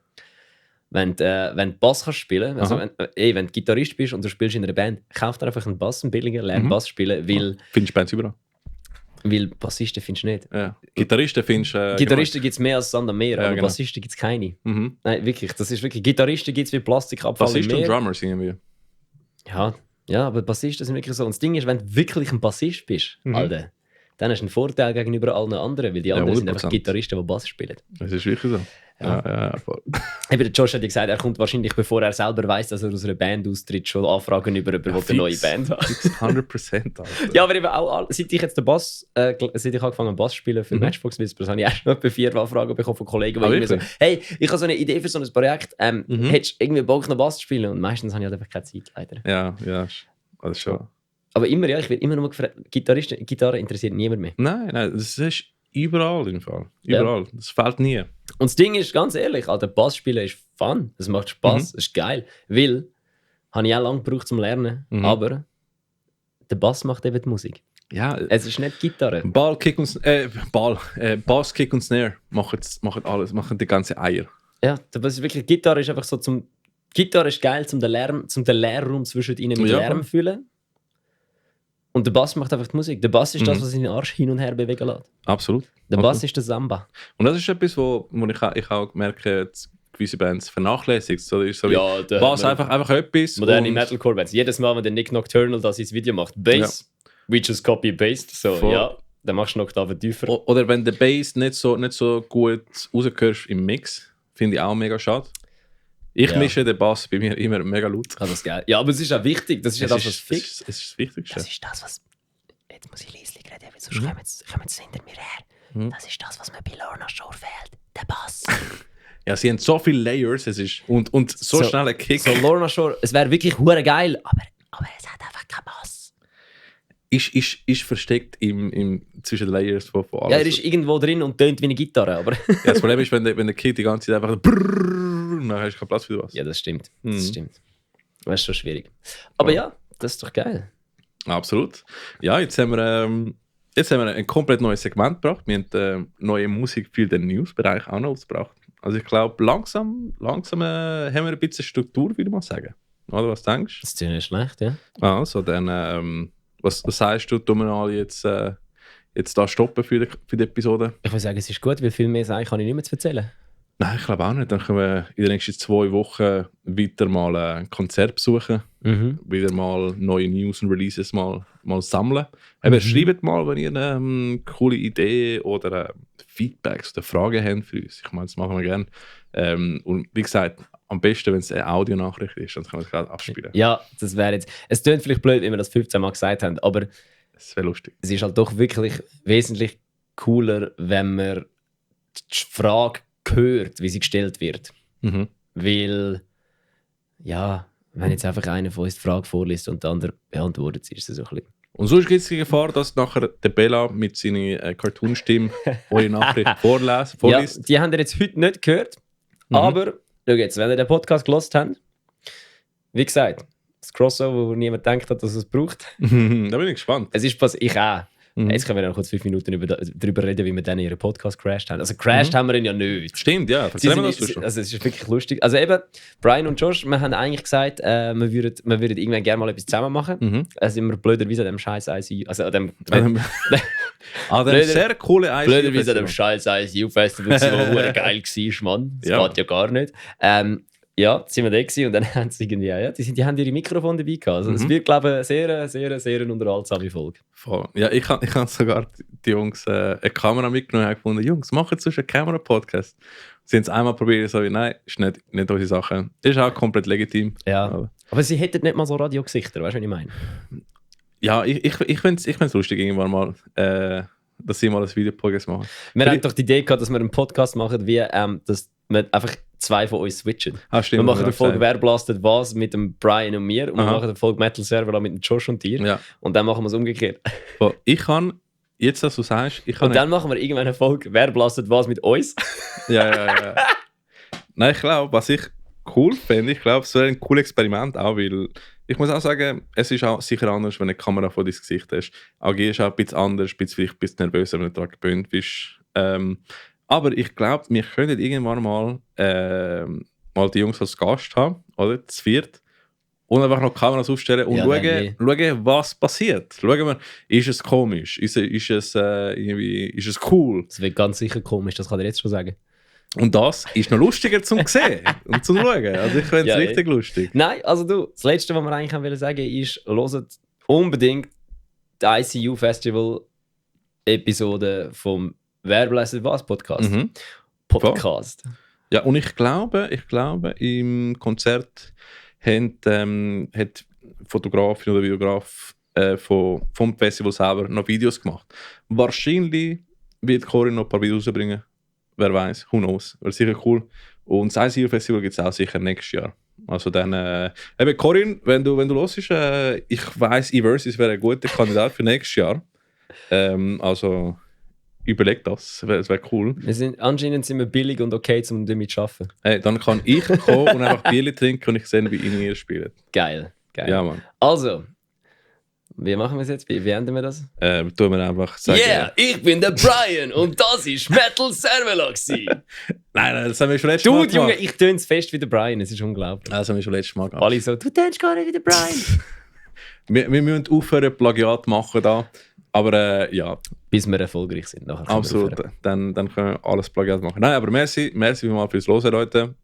Speaker 1: wenn du Bass kannst spielen, also wenn du Gitarrist bist und du spielst in einer Band, kauf dir einfach einen Bass, einen billiger, lern Bass spielen,
Speaker 2: Findest du Bands überall?
Speaker 1: weil Bassisten findest du nicht.
Speaker 2: Ja. Gitarristen findest du...
Speaker 1: Gitarristen gibt es mehr als Sand am Meer, aber
Speaker 2: genau.
Speaker 1: Bassisten gibt es keine.
Speaker 2: Mhm.
Speaker 1: Nein, wirklich. Das ist wirklich. Gitarristen gibt es wie Plastikabfall im
Speaker 2: Bassisten und
Speaker 1: Meer.
Speaker 2: Drummer singen wir.
Speaker 1: Ja, aber Bassisten sind wirklich so. Und das Ding ist, wenn du wirklich ein Bassist bist, Alter, dann hast du einen Vorteil gegenüber allen anderen, weil die anderen sind einfach
Speaker 2: 100%.
Speaker 1: Gitarristen, die Bass spielen.
Speaker 2: Das ist wirklich so. Ja, voll.
Speaker 1: Eben, der Josh hat ja gesagt, er kommt wahrscheinlich, bevor er selber weiss, dass er aus einer Band austritt, schon Anfragen über eine neue Band hat.
Speaker 2: 100%. Alter.
Speaker 1: Ja, aber eben auch, seit ich jetzt den Bass, seit ich angefangen habe, Bass zu spielen für Matchbox Whispers, habe ich auch schon etwa 4 Anfragen bekommen von Kollegen, die irgendwie so, hey, ich habe so eine Idee für so ein Projekt, hättest du irgendwie Bock noch Bass zu spielen? Und meistens habe ich halt einfach keine Zeit, leider.
Speaker 2: Ja, das ist schon.
Speaker 1: Aber immer, ja, ich werde immer nur gefragt, Gitarre interessiert niemand mehr.
Speaker 2: Nein, das ist überall im Fall. Überall. Ja. Das fehlt nie.
Speaker 1: Und das Ding ist, ganz ehrlich, der Bass spielen ist fun. Es macht Spass, es ist geil. Weil, habe ich auch lange gebraucht zum Lernen, aber der Bass macht eben die Musik.
Speaker 2: Ja,
Speaker 1: es ist nicht Gitarre.
Speaker 2: Bass, Kick und Snare machen alles, machen die ganze Eier.
Speaker 1: Ja, das ist wirklich, Gitarre ist einfach so Gitarre ist geil, zum den Leerraum zwischen ihnen mit Lärm zu füllen. Und der Bass macht einfach die Musik. Der Bass ist das, was seinen Arsch hin und her bewegen lässt.
Speaker 2: Absolut.
Speaker 1: Der Bass ist der Samba.
Speaker 2: Und das ist etwas, wo ich auch merke, gewisse Bands vernachlässigt. So
Speaker 1: ja,
Speaker 2: Bass einfach etwas.
Speaker 1: Moderne Metalcore-Bands. Jedes Mal, wenn der Nick Nocturnal das ins Video macht, Bass, we just copy-paste. So, ja, dann machst du noch Oktaven tiefer.
Speaker 2: Oder wenn der Bass nicht so gut rausgehörst im Mix, finde ich auch mega schade. Ich mische den Bass bei mir immer mega laut.
Speaker 1: Also das geil. Ja, aber es ist auch wichtig. Das ist ja das, was fixt.
Speaker 2: Es ist das Wichtigste.
Speaker 1: Das ist das, was... Jetzt muss ich leise reden, weil sonst kommen sie hinter mir her. Das ist das, was mir bei Lorna Shore fehlt. Der Bass.
Speaker 2: Ja, sie haben so viele Layers und so schnell ein Kick.
Speaker 1: So Lorna Shore, es wäre wirklich hure geil, aber es hat einfach keinen Bass.
Speaker 2: Ist versteckt zwischen den Layers von alles.
Speaker 1: Ja, er ist irgendwo drin und tönt wie eine Gitarre, aber...
Speaker 2: Ja, das Problem ist, wenn der Kick die ganze Zeit einfach dann hast du keinen Platz für was.
Speaker 1: Ja, das stimmt. Das stimmt. Das ist schon schwierig. Aber ja, das ist doch geil.
Speaker 2: Absolut. Ja, jetzt haben wir ein komplett neues Segment gebracht. Wir haben neue Musik für den News-Bereich auch noch ausgebracht. Also ich glaube, langsam haben wir ein bisschen Struktur, würde ich mal sagen. Oder was denkst du?
Speaker 1: Das ist ja nicht schlecht, ja.
Speaker 2: Also dann, was sagst du, tun wir alle jetzt da stoppen für die Episode?
Speaker 1: Ich würde sagen, es ist gut, weil viel mehr sagen kann ich nicht mehr zu erzählen.
Speaker 2: Nein, ich glaube auch nicht. Dann können wir in den nächsten 2 Wochen weiter mal ein Konzert besuchen. Wieder mal neue News und Releases mal sammeln. Schreibt mal, wenn ihr eine coole Idee oder Feedbacks oder Fragen habt für uns. Ich meine, das machen wir gerne. Und wie gesagt, am besten, wenn es eine Audionachricht ist, dann können wir es gerade abspielen.
Speaker 1: Ja, das wäre jetzt... Es klingt vielleicht blöd, wie wir das 15 Mal gesagt haben, aber...
Speaker 2: Es wäre lustig.
Speaker 1: Es ist halt doch wirklich wesentlich cooler, wenn man die Frage hört, wie sie gestellt wird. Weil, ja, wenn jetzt einfach einer von uns die Frage vorliest und der andere beantwortet sie, ist das so ein bisschen...
Speaker 2: Und sonst gibt es die Gefahr, dass nachher der Bella mit seiner Cartoon-Stimme eure Nachricht vorliest.
Speaker 1: Ja, die haben ihr jetzt heute nicht gehört, aber schau jetzt, wenn ihr den Podcast gehört habt, wie gesagt, das Crossover, wo niemand denkt hat, dass es braucht.
Speaker 2: Da bin ich gespannt.
Speaker 1: Es ist passiert, ich auch. Jetzt können wir noch kurz 5 Minuten darüber reden, wie wir dann ihren Podcast crashed haben. Also crashed haben wir ihn ja nicht.
Speaker 2: Stimmt, ja. Erzähl mir das
Speaker 1: schon. Also es ist wirklich lustig. Also eben, Brian und Josh, wir haben eigentlich gesagt, wir würden irgendwann gerne mal etwas zusammen machen. Also immer blöderweise an dem scheiß ICU, also an dem
Speaker 2: sehr coole ICU.
Speaker 1: Blöderweise an dem scheiß ICU-Festival, das war geil gewesen, Mann. Das geht ja gar nicht. Ja, sind wir da gewesen und dann haben sie irgendwie, die haben ihre Mikrofone dabei gehabt. Also das wird, glaube ich, eine sehr unterhaltsame Folge.
Speaker 2: Voll. Ja, ich habe sogar die Jungs eine Kamera mitgenommen und gefunden, Jungs, machen sonst einen Kamera-Podcast. Sie haben es einmal probiert, so wie, nein, ist nicht unsere Sache. Ist auch komplett legitim.
Speaker 1: Ja, aber sie hätten nicht mal so Radiogesichter, weißt du, was ich meine?
Speaker 2: Ja, ich finde es lustig, irgendwann mal, dass sie mal ein Videopodcast machen.
Speaker 1: Wir haben doch die Idee gehabt, dass wir einen Podcast machen, wie dass wir einfach 2 von uns switchen.
Speaker 2: Stimmt,
Speaker 1: wir machen eine Folge «Wer blastet was» mit dem Brian und mir und wir machen eine Folge «Metal Server» mit dem Josh und dir. Ja. Und dann machen wir es umgekehrt.
Speaker 2: Ich kann, jetzt dass du sagst...
Speaker 1: Und dann machen wir irgendwann eine Folge «Wer blastet was» mit uns.
Speaker 2: Ja. Nein, ich glaube, was ich cool finde, es wäre ein cooles Experiment auch, weil ich muss auch sagen, es ist auch sicher anders, wenn eine Kamera vor dein Gesicht hast. Agierst auch ein bisschen anders, vielleicht ein bisschen nervöser, wenn du daran gewöhnt bist. Aber ich glaube, wir könnten irgendwann mal die Jungs als Gast haben, oder? Zu viert. Und einfach noch Kameras aufstellen und schauen, was passiert. Schauen wir, ist es komisch? Ist es cool?
Speaker 1: Das wird ganz sicher komisch, das kann ich jetzt schon sagen.
Speaker 2: Und das ist noch lustiger zum sehen und zum schauen. Also ich finde es richtig lustig.
Speaker 1: Nein, also das Letzte, was wir eigentlich sagen wollen, ist, hört unbedingt die ICU Festival Episode vom «Wer blastet was» Podcast. Podcast.
Speaker 2: Ja, und ich glaube, im Konzert hat Fotografin oder Videograf vom Festival selber noch Videos gemacht. Wahrscheinlich wird Corinne noch ein paar Videos rausbringen. Wer weiß, who knows. Wäre sicher cool. Und das ICU Festival gibt es auch sicher nächstes Jahr. Also dann, eben Corinne, wenn du hörst, ich weiss, Eversys wäre ein guter Kandidat für nächstes Jahr. Also überleg das, das wäre cool.
Speaker 1: Anscheinend sind wir billig und okay, um damit zu arbeiten.
Speaker 2: Hey, dann kann ich kommen und einfach Bier trinken und ich sehe, wie ihr spielt.
Speaker 1: Geil.
Speaker 2: Ja, Mann.
Speaker 1: Also, wie machen wir es jetzt? Wie enden wir das?
Speaker 2: Tun wir einfach sagen.
Speaker 1: Yeah, ich bin der Brian und das ist Metal Servelo gewesen.
Speaker 2: Nein, das haben wir schon letztes Mal
Speaker 1: Du,
Speaker 2: gemacht.
Speaker 1: Junge, ich tön's fest wie der Brian, es ist unglaublich.
Speaker 2: Das haben wir schon letztes Mal gemacht.
Speaker 1: Alle so, du tönst gar nicht wie der Brian.
Speaker 2: Wir müssen aufhören, Plagiat machen da. Aber ja.
Speaker 1: Bis wir erfolgreich sind. Nachher
Speaker 2: Absolut. Dann können wir alles Plagiat machen. Nein, aber merci mal fürs Hören, Leute.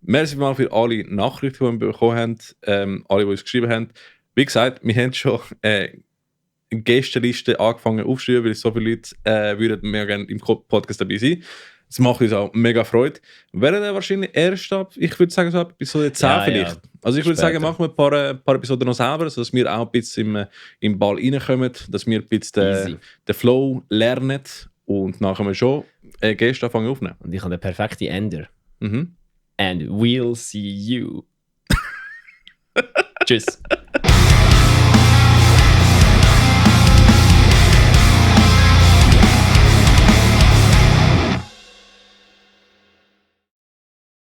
Speaker 2: Merci mal für alle Nachrichten, die wir bekommen haben. Alle, die uns geschrieben haben. Wie gesagt, wir haben schon eine Gästeliste angefangen aufzuschreiben, weil so viele Leute würden mehr gerne im Podcast dabei sein. Das macht uns auch mega Freude. Wären dann wahrscheinlich erst ab, ich würde sagen, so ab Episode 10 vielleicht. Ja. Also ich würde sagen, machen wir ein paar Episoden noch selber, sodass wir auch ein bisschen im Ball reinkommen, dass wir ein bisschen den Flow lernen und nachher wir schon Gäste anfangen aufnehmen.
Speaker 1: Und ich habe den perfekten Ender.
Speaker 2: Mhm.
Speaker 1: And we'll see you. Tschüss.